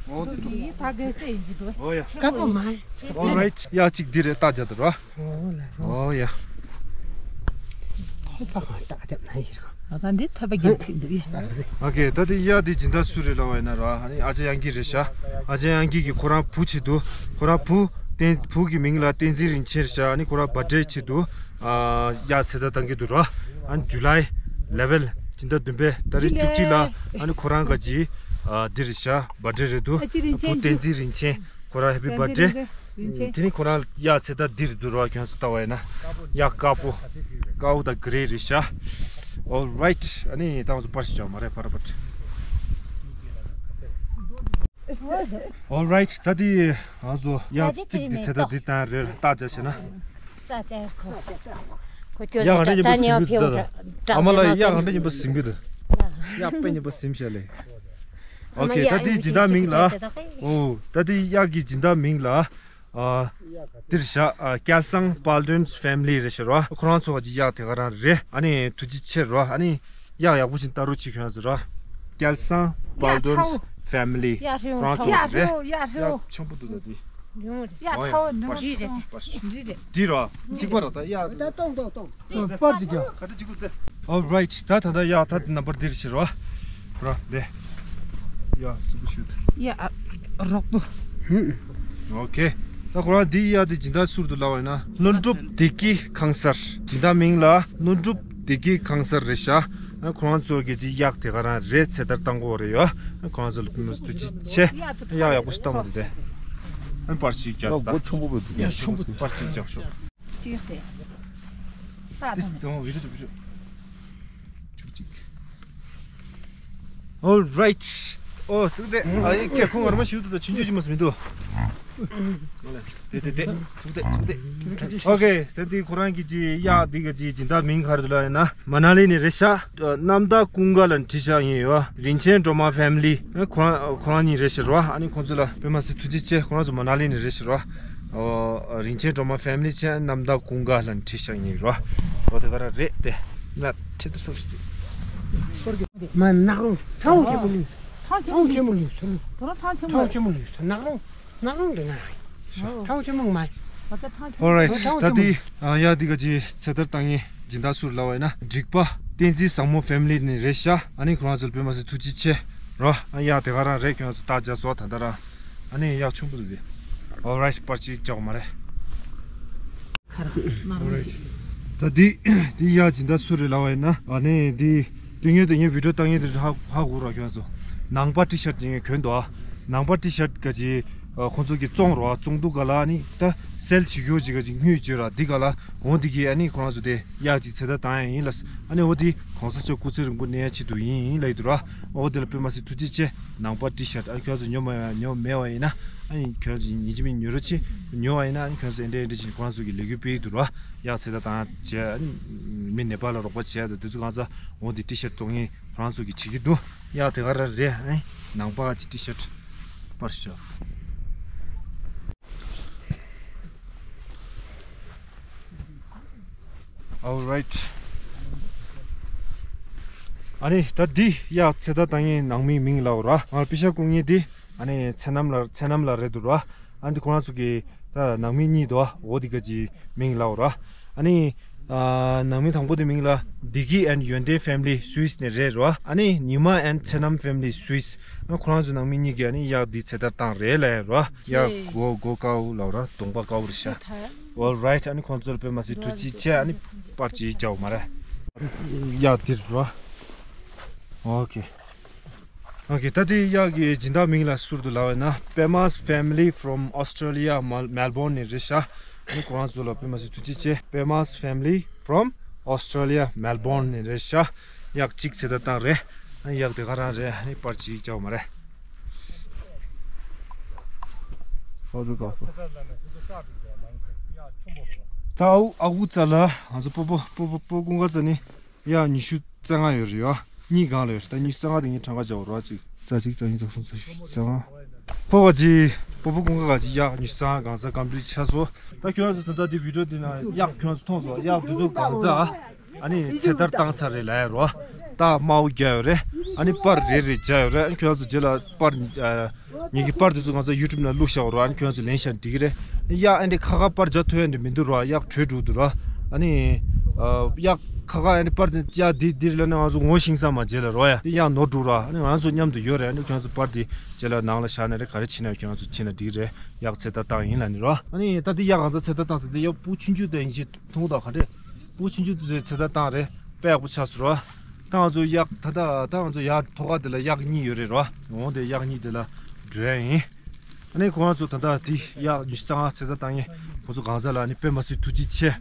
ཨོ་དེ་འགྲོ། ཡི་ད་གེ་སེ་ཡིན་གྱི་འདུག་ཨོ་ཡ། ཀ་པོ་མ། All right ཡ་གཅིག་འདི་རེད་རྟགས་བརྒྱབ་འདུག་ར། ཨོ་ལ། ཨོ་ཡ། ཐོད་པ་གང་རྟགས་བརྒྱབ་ན་ཡིན་ར། ཨ་ད་འདི་ཐོད་པ་རྒྱབ་ཐུབ་འདུག་ཡ། ཨོ་ཁེ། ད་དེ་གཡག་དེ་སྦྱིན་བདག་སུ་རེད་ལབ་པ་ཡིན་ན་ར། ཨ་ནི་ཨ་ཅག་དབྱངས་སྐྱིད་རེད་ཤག་ཨ་ཅག་དབྱངས་སྐྱིད་ཀྱིས་ཁོ་རང་བུ་ཆེད་དུ། ཁོ་རང་བུ་བསྟན་བུ་གི་མིང་ལ་བསྟན་འཛིན་རིན་ཆེན་རེད་ཤག་ཨ་ནི་ཁོ་རང་བར་ཌེ་ཆེད་དུ་ཨ་གཡག་ཚེ་ཐར་བཏང་གི་འདུག་ར། ཨ་ནི་ཇུ་ལའི་ལེ་ཝེན་སྦྱིན་བདག་བདུན་པའི་ཏ་རིག་བཅུ་གཅིག་ལ་ཨ་ནི་ཁོ་རང་ག་ཅི་ཨ་འདི་རེད་ཤག་བར་ཌེ་རེད་འདུག་ཨ་ཅེ་རིན་ཆེན་བུ་བསྟན་འཛིན་རིན་ཆེན། ཁོ་རང་ཧེ་པི་བར་ཌེ། དེ་ནི་ཁོ་རང་གཡག་ཚེ་ཐར་འདི་རེད་འདུག་ར། ཁྱོད་ཚོ་ལྟ་བ་ཡིན་ན་གཡག་དཀར་པོ། དཀར་པོ་དང་གྷི་རེ་རེད་ཤག All right ཨ་ནི་ད་ང་ཚོ་པར་ཞིག་བྱ་མ་རེད་ཕར་པར། All right ད་དེ་ང་ཚོ་གཡག་གཅིག་འདི་ཚེ་ཐར་འདི་བཏང་རེད་རྟགས་བྱས་བྱས་ན། གཡག་ག་འདྲ་ཡིན་པ་ཟིན་གི་འདུག་ཨ་མ་ལགས་གཡག་ག་འདྲ་ཡིན་པ་ཟིན་གི་འདུག་གཡག་དཔེ་ཉིན་པ་ཟིན་བྱས་ལེ། ཨོ་ཁེ། ད་དེའི་སྦྱིན་བདག་མིང་ལ། ཨོ། ད་དེའི་གཡག་གི་སྦྱིན་བདག་མིང་ལ། ཨ། འདིར་བཞག་ཨ། སྐལ་བཟང་པཱལ་ཌོན་ཕེ་མི་ལི་རེད་ཤག་རོ། ཁོ་རང་ཚོ་གི་གཡག་དེ་ག་རང་རེད། ཨ་ནི་ཐུགས་རྗེ་ཆེ་རོ། ཨ་ནི་གཡག་ཡག་པོ་ཞིག་ལྟ་རོགས་བྱེད་ཁྱོད་ཚོ་རོ། སྐལ་བཟང་པཱལ་ཌོན་ཕེ་མི་ལི། ཁོ་རང་ཚོ་གི་རེད། གཡག་ཆེན་པོ་འདུག་ད་དེ། ཡ་ཨོ་ཡ། ཁྲའོ་ནུ་པར་འདི་རེད། འདི་རེད། འདི་རོ། གཅིག་པ་རོ་ད་ཡ། ད་གཏོང་གཏོང་གཏོང་། པར་གཅིག་ཡ། ད་ད་གཅིག་པུ་ད། All right ད་ད་ད་ཡ་ད་ནམ་པར་འདིར་ཕྱིར་རོ། རོ་དེ། ཡ་གཅིག་པུ་ཞུ་ད། ཡ་ཨ། རོགས་པོ། ཨོ་ཁེ། ད་ཁོ་རང་འདི་གཡག་དེ་སྦྱིན་བདག་སུ་རེད་འདུག་ལབ་པ་ཡིན་ན། ལྷུན་གྲུབ་བདེ་སྐྱིད་ཁང་གསར། སྦྱིན་བདག་མིང་ལ་ལྷུན་གྲུབ་བདེ་སྐྱིད་ཁང་གསར་རེད་ཤག་ཨ་ཁོ་རང་ཚོ་གི་ཅིག་གཡག་དེ་ག་རང་རེད་ཚེ་ཐར་བཏང་གོ་རེད་ཡོད། ཨ་ཁོ་རང་ཚོ་ལ་དཔེ་མ་སྲིད་ཐུགས་རྗེ་ཆེ། གཡག་ཡག་པོ་ཞིག་བཏང་བ་དེ་དེ། ཨ་པར་ཅིག་རྒྱག་ད། ཡག་ཆུང་པོ་འདུག་ཡག་ཆུང་པོ་འདུག་པར་ཅིག་རྒྱག་ཤོག་ཅིག་དེ། ད་ད་ད་བི་ཌིའོ་བི་ཌིའོ་བི་ཌིའོ། ཅིག་ཅིག All right. ཨོ་ཙུག་དེ། ཨ་ཡེ་ཀེ་ཁོང་ངར་མ་ཞུ་དུ་ད་ཆུང་ཆུང་ཅི་མ་སི་མི་འདུག་དེ་དེ་དེ། ཙུག་དེ་ཙུག་དེ། ཨོ་ཁེ། དེ་དེ་ཁོ་རང་གི་ཅི་གཡག་འདི་ག་ཅི་སྦྱིན་བདག་མིང་ག་རེ་འདུག་ལབ་ཡིན་ན། མ་ན་ལི་ནས་རེད་ཤག་གནམ་བདག་ཀུན་དགའ་ལབ་བྲིས་ཤག་ཡིན་ཡོད། རིན་ཆེན་སྒྲོལ་མ་ཕེ་མི་ལི། ཁོ་རང་ཁོ་རང་གཉིས་རེད་ཤག་རོ། ཨ་ནི་ཁོང་ཚོ་ལ་དཔེ་མ་སྲིད་ཐུགས་རྗེ་ཆེ། ཁོ་རང་ཚོ་མ་ན་ལི་ནས་རེད་ཤག་རོ། ཨོ་རིན་ཆེན་སྒྲོལ་མ་ཕེ་མི་ལི་བྱས་གནམ་བདག་ཀུན་དགའ་ལབ་བྲིས་ཤག་ཡིན་རོ། ཨོ་དེ་ག་རང་རེད་དེ། ང་ཁྲིད་དུ་སོང་ཞིག་མ་ནག་རོང་ཐང་ཆེན་མོ་ལུས། ཐང་ཆེན་མོ་ལུས། ཐང་ཆེན་མོ་ལུས། ཐང་ཆེན་མོ་ལུས། ཐང་ཆེན་མོ་ལུས། ནག་རོང་ནག་རོང་དེ་ན། ཐང་ཆེན་མོ་མ། All right. ད་དེ་ཡ་འདི་ག་ཅི་ཚེ་ཐར་བཏང་ངེ་སྦྱིན་བདག་སུ་ལབ་པ་ཡིན་ན། འགྲིག་པ་བསྟན་འཛིན་བཟང་མོ་ཕེ་མི་ལི་ནས་རེད་ཤག་ཨ་ནི་ཁོ་རང་ཚོ་ལ་དཔེ་མ་སྲིད་ཐུགས་རྗེ་ཆེ་རོ། ཨ་ཡ་དེ་ག་རང་རེད། ཁྱོད་ཚོ་ལྟ་རྒྱ་སོ་ད་ད་ར། ཨ་ནི་ཡག་ཆུང་པོ་འདུག་དེ། All right. པར་ཅིག་རྒྱག་མ་རེད། All right. ད་འདི་འདི་ཡ་སྦྱིན་བདག་སུ་རེད་ལབ་པ་ཡིན་ན། ཨ་ནི་འདི་དུས་ངན་དུས་ངན་བི་ཌིའོ་བཏང་ངེ་དེ་ཧ་ཧ་གོ་ར། ཁྱོད་ཚོ་ནང་པ་ཊི་ཤར་ཊི་ཅིག་ངས་གྱོན་འདུག་ཨ་ནང་པ་ཊི་ཤར་ཊི་ག་ཅི་ཁོང་ཚོ་གི་བཙོང་རོགས་བཙོང་འདུག་ག་ལ། ཨ་ནི་ད་སེལ་བྱེད་རྒྱུ་ཅིག་ག་ཅི་དངུལ་བཅོལ་ར་འདི་ག་ལ། འོ་འདི་གི་ཨ་ནི་ཁོང་ཚོ་དེ་གཡག་ཅིག་ཚེ་ཐར་བཏང་ཡ་ཡིན་ལ། ཨ་ནི་འོ་དེ་གོང་ས་མཆོག་སྐུ་ཚེ་རིང་པོ་གནས་ཡ་ཆེད་དུ་ཡིན་ཡིན་ལབ་ཡི་འདུག་ར། འོ་དེ་ལ་དཔེ་མ་སྲིད་ཐུགས་རྗེ་ཆེ། ནང་པ་ཊི་ཤར་ཊི་ཨ་ཁྱོད་ཚོ་ཉོ་མ་ཉོ་མེད་པ་ཡིན་ན། ཨ་ནི་ཁྱོད་ཚོ་ཉིན་གཅིག་མིན་ཉོ་རོགས་བྱེད། ཉོ་བ་ཡིན་ན་ཨ་ནི་ཁྱོད་ཚོ་ཨེ་འདྲ་ཨེ་འདྲ་བྱེད་ཁོང་ཚོ་གི་ལས་འགུལ་སྤེལ་གི་འདུག་ར། གཡག་ཚེ་ཐར་བཏང་བྱས། ཨ་ནི་མི་ནེ་པཱལ་ལ་རོགས་པ་བྱས་ཡ་དང་དེ་ཚོ་གང་ཚ་འོ་དེ་ཊི་ཤར་ཊི་བཙོང་མཁན་ཁོ་རང་ཚོ་གི་བྱེད་ཀྱི་འདུག་གཡག་དེ་ག་རང་རེད། ཨ་ནི་ནང་པ་ཅིག་ཊི་ཤར་ཊི་པར་ཤོག All right. ཨ་ནི་ད་འདི་གཡག་ཚེ་ཐར་བཏང་མཁན་ནང་མི་མིང་ལབ་ར། ང་པེ་ཤ་བསྐུར་མཁན་འདི་ཨ་ནི་ཚེ་རྣམ་ལ་ཚེ་རྣམ་ལ་རེད་འདུག་ར། ཨ་འདི་ཁོ་རང་ཚོ་གི་ད་ནང་མི་གཉིས་འདུག་འོ་འདི་ག་ཅི་མིང་ལབ་ར། ཨ་ནི་ཨ་ནང་མི་དང་པོ་དེ་མིང་ལ་བདེ་སྐྱིད་and ཡོན་ཏན་ཕེ་མི་ལི་སུད་སི་ནས་རེད་ར། ཨ་ནི་ཉི་མ་and ཚེ་རྣམ་ཕེ་མི་ལི་སུད་སི། ཨ་ཁོ་རང་ཚོ་ནང་མི་གཉིས་ཀྱིས་ཨ་ནི་གཡག་འདི་ཚེ་ཐར་བཏང་རེད་ལབ་ར། གཡག་མགོ་མགོ་དཀར་ལབ་ར། གདོང་པ་དཀར་རེད་ཤག All right. ཨ་ནི་ཁོང་ཚོར་དཔེ་མ་སྲིད་ཐུགས་རྗེ་ཆེ། ཨ་ནི་པར་ཅིག་རྒྱག་མ་རེད། ཡ་འདིར་རོ། Okay. Okay. ད་དེ་གཡག་གི་སྦྱིན་བདག་མིང་ལ་སུ་རེད་འདུག་ལབ་པ་ཡིན་ན། Pema's family from Australia, Mel- Melbourne ནས་རེད་ཤག་ཨ་ནི་ཁོ་རང་ཚོ་ལ་དཔེ་མ་སྲིད་ཐུགས་རྗེ་ཆེ། Pema's family from Australia, Melbourne ནས་རེད་ཤག་གཡག་གཅིག་ཚེ་ཐར་བཏང་རེད། ཨ་ནི་གཡག་དེ་ག་རང་རེད། ཨ་ནི་པར་ཅིག་རྒྱག་མ་རེད། Photographer. ད་ཨ་ཨ་ཁུ་ཚ་ལ་ང་ཚོ་སྤོ་སྤོ་སྤོ་སྤོ་སྤོ་ཀུན་དགའ་ཚ་ནི་གཡག་ཉི་ཤུ་རྩ་ལྔ་ཡོད་རེད་ཡ། གཉིས་སྒང་ལ་ཡོད་རེད། ད་ཉི་ཤུ་རྩ་ལྔ་དེ་ངས་གྲངས་ཀ་བྱ་བ་རོགས་གཅིག་རྩ་གཅིག་རྩ་གཉིས་རྩ་གསུམ་རྩ་བཞི་རྩ་ལྔ། ཁོ་བ་ཅི་སྤོ་སྤོ་ཀུན་དགའ་ག་ཅི་གཡག་ཉི་ཤུ་རྩ་ལྔ་སྒང་ཚ་ཀམ་པི་ལིཊ་ཆགས་སོང་། ད་ཁྱོད་ཚོ་ད་ལྟ་དེ་བི་ཌིའོ་དེ་ན་གཡག་ཁྱོད་ཚོ་མཐོང་སོང་། གཡག་དེ་ཚོ་སྒང་ཚ། ཨ་ནི་ཚེ་ཐར་བཏང་ཚར་རེད་ལབ་ཡ་རོ། ད་དམར་པོ་རྒྱག་ཡོད་རེད། ཨ་ནི་པར་རེ་རེ་རྒྱག་ཡོད་རེད། ཨ་ནི་ཁྱོད་ཚོ་རྗེས་ལ་པར་ཨ་ངེད་ཀྱི་པར་དེ་ཚོ་ང་ཚོ་ཡུ་ཊུབ་ནང་བླུགས་བཞག་རོ། ཨ་ནི་ཁྱོད་ཚོ་ལེན་ཤག་འགྲིག་གི་རེད། གཡག་ཨ་འདྲ་ཁ་ཁ་པར་རྒྱག་ཐུབ་ཡ་འདྲ་མི་འདུག་རོ། གཡག་བྲོས་འགྲོ་འདུག་རོ། ཨ་ནི་ཨ་གཡག་ཁ་ཁ་ཨ་འདྲ་པར་དེ་གཡག་འདི་འདིར་ལ་ནི་ང་ཚོ་ངོ་ཤེས་ས་མ་རྗེས་ལ་རོ། ཡ་དེ་གཡག་ནོར་འགྲོ་རོ། ཨ་ནི་ང་ཚོ་མཉམ་དུ་ཡོད་རེད། ཨ་ནི་ཁྱོད་ཚོ་པར་དེ་རྗེས་ལ་ནང་ལ་བཞག་ན་རེད། ག་རེ་བྱེད་ན་ཁྱོད་ཚོ་བྱེད་ན་འགྲིག་གི་རེད། གཡག་ཚེ་ཐར་བཏང་ཡིན་ལབ་ནི་རོ། ཨ་ནི་ད་དེ་གཡག་གང་ཚ་ཚེ་ཐར་བཏང་ཟེར་དེ་གཡག་སྤུ་ཆུང་ཆུང་དེ་ཡིན་ཞེས་མཐོང་དང་ག་འདྲས། སྤུ་ཆུང་ཆུང་དེ་ཚོས་ཚེ་ཐར་བཏང་རེད། དཔེ་ཡག་པོ་ཆགས་སོང་རོ། ད་ང་ཚོ་གཡག་ད་ལྟ་ད་ང་ཚོ་ཡར་ཐོག་ཁ་དེ་ལ་གཡག་གཉིས་ཡོད་རེད་རོ། འོང་དེ་གཡག་གཉིས་དེ་ལ་འགྲོ་ཡ་ཡིན། ཨ་ནི་ཁོ་རང་ཚོ་ད་ལྟ་དེ་གཡག་ཉི་ཤུ་རྩ་ལྔ་ཚེ་ཐར་བཏང་ངེ་ཁོ་ཚོ་གང་ཟག་ལ་ཨ་ནི་དཔེ་མ་སྲིད་ཐུགས་རྗེ་ཆེ།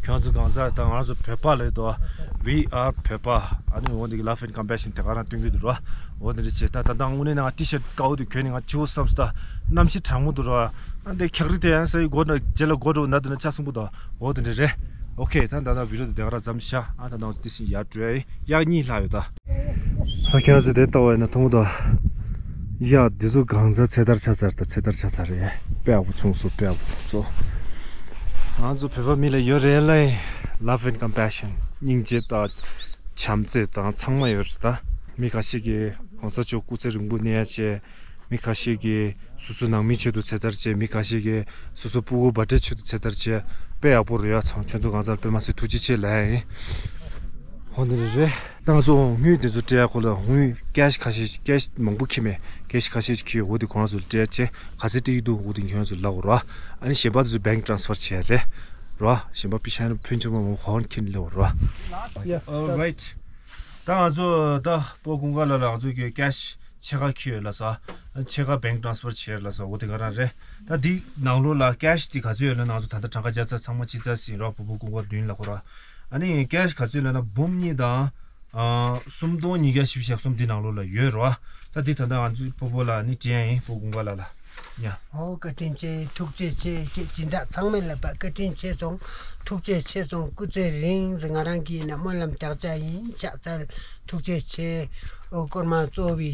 ཁྱོད་ཚོ་གང་ཟག་ད་ང་རང་ཚོ་བོད་པ་ལ་ཡོད་དོ། We are བོད་པ། ཨ་ནི་འོང་དེ་གི་love and compassion དེ་ག་རང་སྟོན་གི་འདུག་རོ། འོ་དེ་འདྲ་བྱས། ད་ད་ལྟ་དངོས་གནས་ནང་ཊི་ཤར་ཊི་དཀར་པོ་དེ་གྱོན་ནས་ང་ཕྱི་པོ་བསམ་སོང་། ད་གནམ་གཤིས་གྲང་མོ་འདུག་རོ། ཨ་འདི་འཁྱག་རི་དེ་ཡང་ས་ཡི་སྒོ་ནས་རྗེས་ལ་སྒོ་འགྲོ་ན་དེ་ན་ཆ་སྲིན་པོ་དང་འོ་དེ་འདྲ་རེད། ཨོ་ཁེ། ད་ད་ད་བི་ཌིའོ་དེ་དེ་ག་རང་མཚམས་བཞག་ཨ་ད་ད་དེ་བཞིན་ཡར་འགྲོ་ཡ་ཡིན། གཡག་གཉིས་ལྷག་ཡོད་ད། ད་ཁྱོད་ཚོ་དེ་ལྟ་བ་ཡིན་ན་མཐོང་གི་འདུག་གཡག་འདི་ཚོ་གང་ཚ་ཚེ་ཐར་ཆགས་ཚར། ད་ཚེ་ཐར་ཆགས་ཚར་རེད། དཔེ་ཡག་པོ་བྱུང་སོང་། དཔེ་ཡག་པོ་བྱུང་སོང་། ང་ཚོ་བོད་པ་མི་ལ་ཡོད་རེད་ལ། Love and compassion སྙིང་རྗེ་དང་བྱམས་བརྩེ་དང་ཚང་མ་ཡོད་རེད་ད། མི་ཁ་ཤས་ཀྱིས་གོང་ས་མཆོག་སྐུ་ཚེ་རིང་པོ་གནས་ཡ་བྱས། མི་ཁ་ཤས་ཀྱིས་སོ་སོ་ནང་མིའི་ཆེད་དུ་ཚེ་ཐར་བྱས། མི་ཁ་ཤས་ཀྱིས་སོ་སོ་སྤུ་གུ་བར་ཐག་ཆོད་དུ་ཚེ་ཐར་བྱས། དཔེ་ཡག་པོ་རེད་ཡ། ཚང་ཁྱོད་ཚོ་གང་ཚ་དཔེ་མ་སྲིད་ཐུགས་རྗེ་ཆེ་ལབ་ཡ་ཡིན། ཧོ་འདི་རེད། ད་ང་ཚོ་དངུལ་དེ་ཚོ་སྤྲད་ཡ་ཁོ་ལ་དངུལ་ཀེ་ཤི་ཁ་ཤས་ཀེ་ཤི་མང་པོ་ཁྱེར་མེད། ཀེ་ཤི་ཁ་ཤས་ཤིག་ཁྱེར་ཡོད། འོ་དེ་ཁོ་རང་ཚོ་ལ་སྤྲད་བྱས་ག་ཚོད་སྤྲད་ཀྱི་འདུག་འོ་དེ་ཁྱེད་རང་ཚོ་ལ་ལབ་དགོས་ར། ཨ་ནི་གཞན་པ་དེ་ཚོ་བེང་ཀི་ཊན་སི་ཕར་བྱས་རེད་ར། གཞན་པ་པི་ཤ་ཕུན་ཆུང་མ་མང་ཁོ་རང་ཁྱེར་ལབ་དགོས་ར། All right. ད་ང་ཚོ་ད་སྤོ་ཀུན་དགའ་ལགས་ལ་ང་ཚོ་གི་ཀེ་ཤི་ཕྱེད་ཀ་ཁྱེར་ཡོད་ལབ་ས། ཕྱེད་ཀ་བེང་ཀི་ཊན་སི་ཕར་བྱས་ལབ་ས། འོ་དེ་ག་རང་རེད། ད་འདི་ནང་ལོགས་ལ་ཀེ་ཤི་དེ་ག་ཚོད་ཡོད་ལབ་ན་ང་ཚོ་ད་ལྟ་གྲངས་ཀ་བརྒྱབ་ཚར། ཚང་མ་ཕྱིན་ཚར་ཟིན་ར། སྤོ་བོ་ཀུན་དགའ་མདུན་ལ་ཁོ་ར། ཨ་ནི་ཀེ་ཤི་ག་ཚོད་ལབ་ན་འབུམ་གཉིས་དང་ཨ་སུམ་སྟོང་ཉིས་བརྒྱ་བཞི་བཅུ་ཞེ་གསུམ་འདི་ནང་ལོགས་ལ་ཡོད་ར། ད་འདི་ད་ལྟ་ང་ཚོའི་སྤོ་བོ་ལ་ནི་དྲན་ཡིན། སྤོ་ཀུན་དགའ་ལགས་ལ་ཉ། ཨོ་བཀའ་དྲིན་ཆེ། ཐུགས་རྗེ་ཆེ། ཁྱེད་སྦྱིན་བདག་ཚང་མ་ལ་བཀའ་དྲིན་ཆེ་སོང་། ཐུགས་རྗེ་ཆེ་སོང་། སྐུ་ཚེ་རིང་ཟེར། ང་རང་གིས་ན་སྨོན་ལམ་རྒྱག་བྱ་ཡིན། ཕྱག་འཚལ། ཐུགས་རྗེ་ཆེ། ཨོ་སྐར་མ་གཙོ་བའི་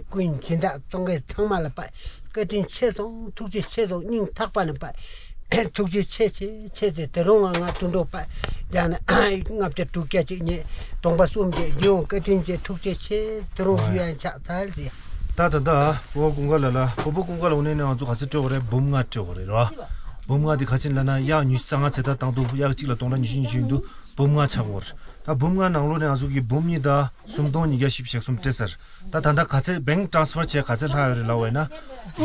ཀུན་སྦྱིན་བདག་ཚོང་མཁན་ཚང་མ་ལ་བཀའ་དྲིན་ཆེ་སོང་། ཐུགས་རྗེ་ཆེ་སོང་། སྙིང་ཐག་པ་ནས་བཀའ་ཐུགས་རྗེ་ཆེ་ཆེ་ཆེ་ཆེ། དེ་རུང་ང་ང་དུད་འགྲོ་པ་ཡང་ན་ལྔ་བརྒྱ་དྲུག་བརྒྱ་ཅིག་ཉེ་གྲོང་པ་གསུམ་བརྒྱད་རྒྱལ་ཡོངས་བཀའ་དྲིན་ཆེ། ཐུགས་རྗེ་ཆེ། དེ་རུང་ཡུལ་ཡང་ཕྱག་འཚལ་ཟེར། ད་ད་ད་སྤོ་བོ་ཀུན་དགའ་ལགས་ལ། སྤོ་བོ་ཀུན་དགའ་ལགས་འོ་ནས་ནས་ང་ཚོ་ག་ཚོད་སྤྲད་དགོས་རེད། འབུམ་ལྔ་སྤྲད་དགོས་རེད་ར། འབུམ་ལྔ་དེ་ག་ཚོད་ལབ་ན་གཡག་ཉི་ཤུ་རྩ་ལྔ་ཚེ་ཐར་བཏང་འདུག་གཡག་གཅིག་ལ་སྟོང་ཕྲག་ཉི་ཤུ་ཉི་ཤུ་ཡིན་འདུག་འབུམ་ལྔ་ཆགས་དགོས་རེད། ད་འབུམ་ལྔ་ནང་ལོགས་ནས་ང་ཚོ་གི་འབུམ་གཉིས་དང་སུམ་སྟོང་ཉིས་བརྒྱ་བཞི་བཅུ་ཞེ་གསུམ་སྤྲད་ཚར། ད་ད་ལྟ་ག་ཚོད་བེང་ཀི་ཊན་སི་ཕར་བྱས་ག་ཚོད་ལྷག་ཡོད་རེད་ལབ་པ་ཡིན་ན།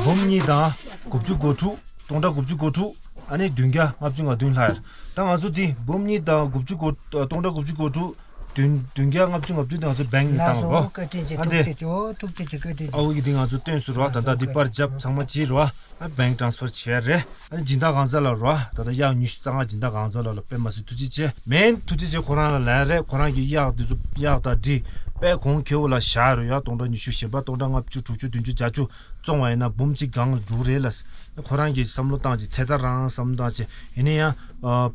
འབུམ་གཉིས་དང་དགུ་བཅུ་གོ་དྲུག་སྟོང་ཕྲག་དགུ་བཅུ་གོ་དྲུག་ཨ་ནི་བདུན་བརྒྱ་ལྔ་བཅུ་ང་བདུན་ལྷག་ཡོད་རེད། ད་ང་ཚོ་འདི་འབུམ་གཉིས་དང་དགུ་བཅུ་གོ་སྟོང་ཕྲག་དགུ་བཅུ་གོ་དྲུག་བདུན་བདུན་བརྒྱ་ལྔ་བཅུ་ང་བདུན་དེ་ང་ཚོ་བེང་ནས་བཏང་རོགས། བཀའ་དྲིན་ཆེ། ཨ་འདི་ཐུགས་རྗེ་ཆེ། ཨོ་ཐུགས་རྗེ་ཆེ། བཀའ་དྲིན་ཆེ། ཨ་འོ་གི་འདི་ང་ཚོ་བཏོན་སོང་རོགས། ད་ལྟ་འདི་པར་བརྒྱབ་ཚང་མ་བྱས་རོགས། ཨ་བེང་ཀི་ཊན་སི་ཕར་བྱས་རེད། ཨ་ནི་སྦྱིན་བདག་གང་ཟག་ལ་རོ། ད་ལྟ་གཡག་ཉི་ཤུ་རྩ་ལྔ་སྦྱིན་བདག་གང་ཟག་ལ་ལ་དཔེ་མ་སྲིད་ཐུགས་རྗེ་ཆེ། མེན་ཐུགས་རྗེ་ཆེ་ཁོ་རང་ལ་ལན་རེད། ཁོ་རང་གི་གཡག་འདི་ཚོ་གཡག་དང་འབྲི་དཔེ་གོང་ཁེ་བོ་ལ་བཞག་རོ་ཡ། སྟོང་ཕྲག་ཉི་ཤུ། གཞན་པ་སྟོང་ཕྲག་ལྔ་བཅུ་དྲུག་ཅུ་བདུན་ཅུ་བརྒྱད་ཅུ་བཙོང་བ་ཡིན་ན་འབུམ་གཅིག་སྒང་ལ་འགྲོ་རེད་ལ། ཁོ་རང་གི་བསམ་བློ་བཏང་ཅིག་ཚེ་ཐར་རང་བསམ་བློ་བཏང་ཅིག་ཡིན་ན་ཡང་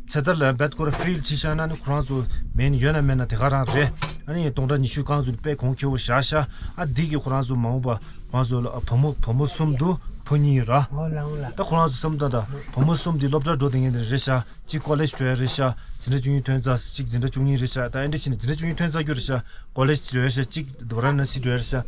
ཚེ་ཐར་ལ་རྦད་ཁོ་ར་ཧྥི་རི་ལ་ཕྱིན་བཞག་ན་ནི་ཁོ་རང་ཚོ་མེན་ཡོད་ན་མེད་ན་དེ་ག་རང་རེད། ཨ་ནི་སྟོང་ཕྲག་ཉི་ཤུ་སྒང་ཚོ་དཔེ་གོང་ཁེ་བོ་བཞག་ཤག་ཨ་འདི་གི་ཁོ་རང་ཚོ་མ་འོངས་པ། ཁོང་ཚོ་ལ་བུ་མོ་བུ་མོ་གསུམ་འདུག་བུ་གཉིས་ར། ཨོ་ལའོ་ལ། ད་ཁོ་རང་ཚོ་བསམ་ད་ད་བུ་མོ་གསུམ་འདི་སློབ་གྲྭ་འགྲོ་བསྡད་མཁན་དེ་རེད་ཤག་གཅིག་ཀོ་ལེཇ་འགྲོ་ཡ་རེད་ཤག་འཛིན་གྲྭ་བཅུ་གཉིས་ཐོན་ཚར། གཅིག་འཛིན་གྲྭ་བཅུ་གཉིས་རེད་ཤག་ད་ཨེ་འདྲ་བྱས་ནས་འཛིན་གྲྭ་བཅུ་གཉིས་ཐོན་ཚར་རྒྱུ་རེད་ཤག་ཀོ་ལེཇ་འགྲོ་ཡ་ཤག་གཅིག་ཝ་ར་ཎ་སི་འགྲོ་ཡ་རེད་ཤག་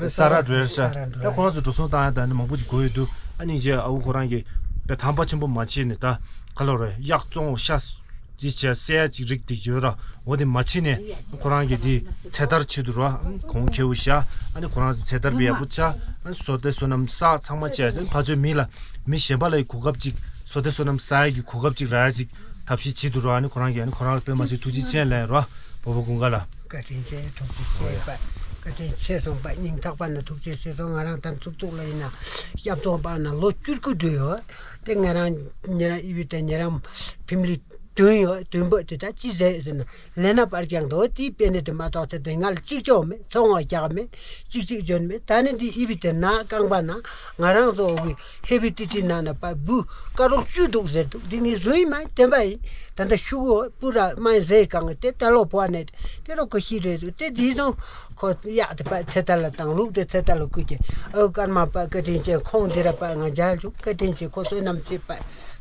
ས་ར་འགྲོ་ཡ་ཤག་ད་ཁོ་རང་ཚོ་འགྲོ་སོང་བཏང་ཡ་ད་ནི་མང་པོ་ཅིག་དགོས་ཡོད་འདུག་ཨ་ནི་རྗེས་ཨ་ཁུ་ཁོ་རང་གིས་དཔེ་དམ་པ་ཆེན་པོ་མ་བྱས་ནས་ད་ག་ལོ་རེད། གཡག་བཙོང་ཤ། ཅི་བྱས་སེ་ཡ་ཅིག་རིགས་དེ་ཡོད་ར། འོ་དེ་མ་བྱིན་ནས་ཁོ་རང་གི་དེ་ཚེ་ཐར་ཆེད་དུ་ར་གོང་ཁེ་བོ་བཞག་ཨ་ནི་ཁོ་རང་ཚོ་ཚེ་ཐར་པའི་ཡག་པོ་ཆགས། ཨ་ནི་བསོད་བདེ་བསོད་ནམས་བསགས་ཚང་མ་བྱས་ཨ་ནི་ཕ་ཚོའི་མི་ལ་མི་གཞན་པ་ལ་ཡི་གོ་སྐབས་ཅིག་བསོད་བདེ་བསོད་ནམས་བསགས་ཡ་གི་གོ་སྐབས་ཅིག་རག་ཡ་ཅིག་ཐབས་ཤེས་བྱེད་དུ་ར། ཨ་ནི་ཁོ་རང་གི་ཨ་ནི་ཁོ་རང་ལ་དཔེ་མ་སྲིད་ཐུགས་རྗེ་ཆེ་ལན་ར། སྤོ་བོ་ཀུན་དགའ་ལ། བཀའ་དྲིན་ཆེ། ཐུགས་རྗེ་ཆེ་པ། བཀའ་དྲིན་ཆེ་སོང་པ། སྙིང་ཐག་པ་ནས་ཐུགས་རྗེ་ཆེ་སོང་། ང་རང་ད་ཚུགས་ཚུགས་ལ་ཡིན་ན་ཞབས་ཏོག་པ་ན་ལོ་བཅུ་དགུ་འགྲོ་ཡོད་དེ། ང་རང་ཉེ་རང་ཨི་བི་དང་ཉེ་རང་ཕིམ་ལི་དོན་ཡོད་དོན་པོ་དེ་ད་ཅི་ཟེར་ཟེར་ན་ལས་ན་པར་ཀྱང་འདུག་དེའི་དཔེ་ནི་དེ་མ་གཏོགས་ཚེ་དེ་ང་ལ་གཅིག་ཅོག་མེད། ཚོང་བ་རྒྱག་མེད། གཅིག་གཅིག་འཇོན་མེད། ད་ནི་འདི་ཨི་བི་དེ་ན་རྐང་པ་ན་ང་རང་ཚོ་གི་ཧེ་བི་ཏི་ཏི་ན་ན་པ་བུ་ཀ་རོག་བཅུ་འདུག་ཟེར་འདུག་འདི་ངས་བཟོ་ཡི་མ་བསྟན་པ་ཡིན། ད་ལྟ་ཤུ་གུ་པུ་ར་མ་ཟེ་གང་གི་དེ་ད་ལོ་བོ་ནས་དེ་རོ་ཁོ་ཤི་རེད་འདུག་དེ་འདི་སོང་ཁོ་གཡག་དེ་པ་ཚེ་ཐར་ལ་བཏང་ལུག་དེ་ཚེ་ཐར་ལ་བསྐུར་གྱི། ཨོ་ཀརྨ་པ་བཀའ་དྲིན་ཆེ། ཁོང་འདི་ར་པ་ང་མཇལ་བྱུང་། བཀའ་དྲིན་ཆེ། ཁོ་བསོད་ནམས་ཆེ་པ།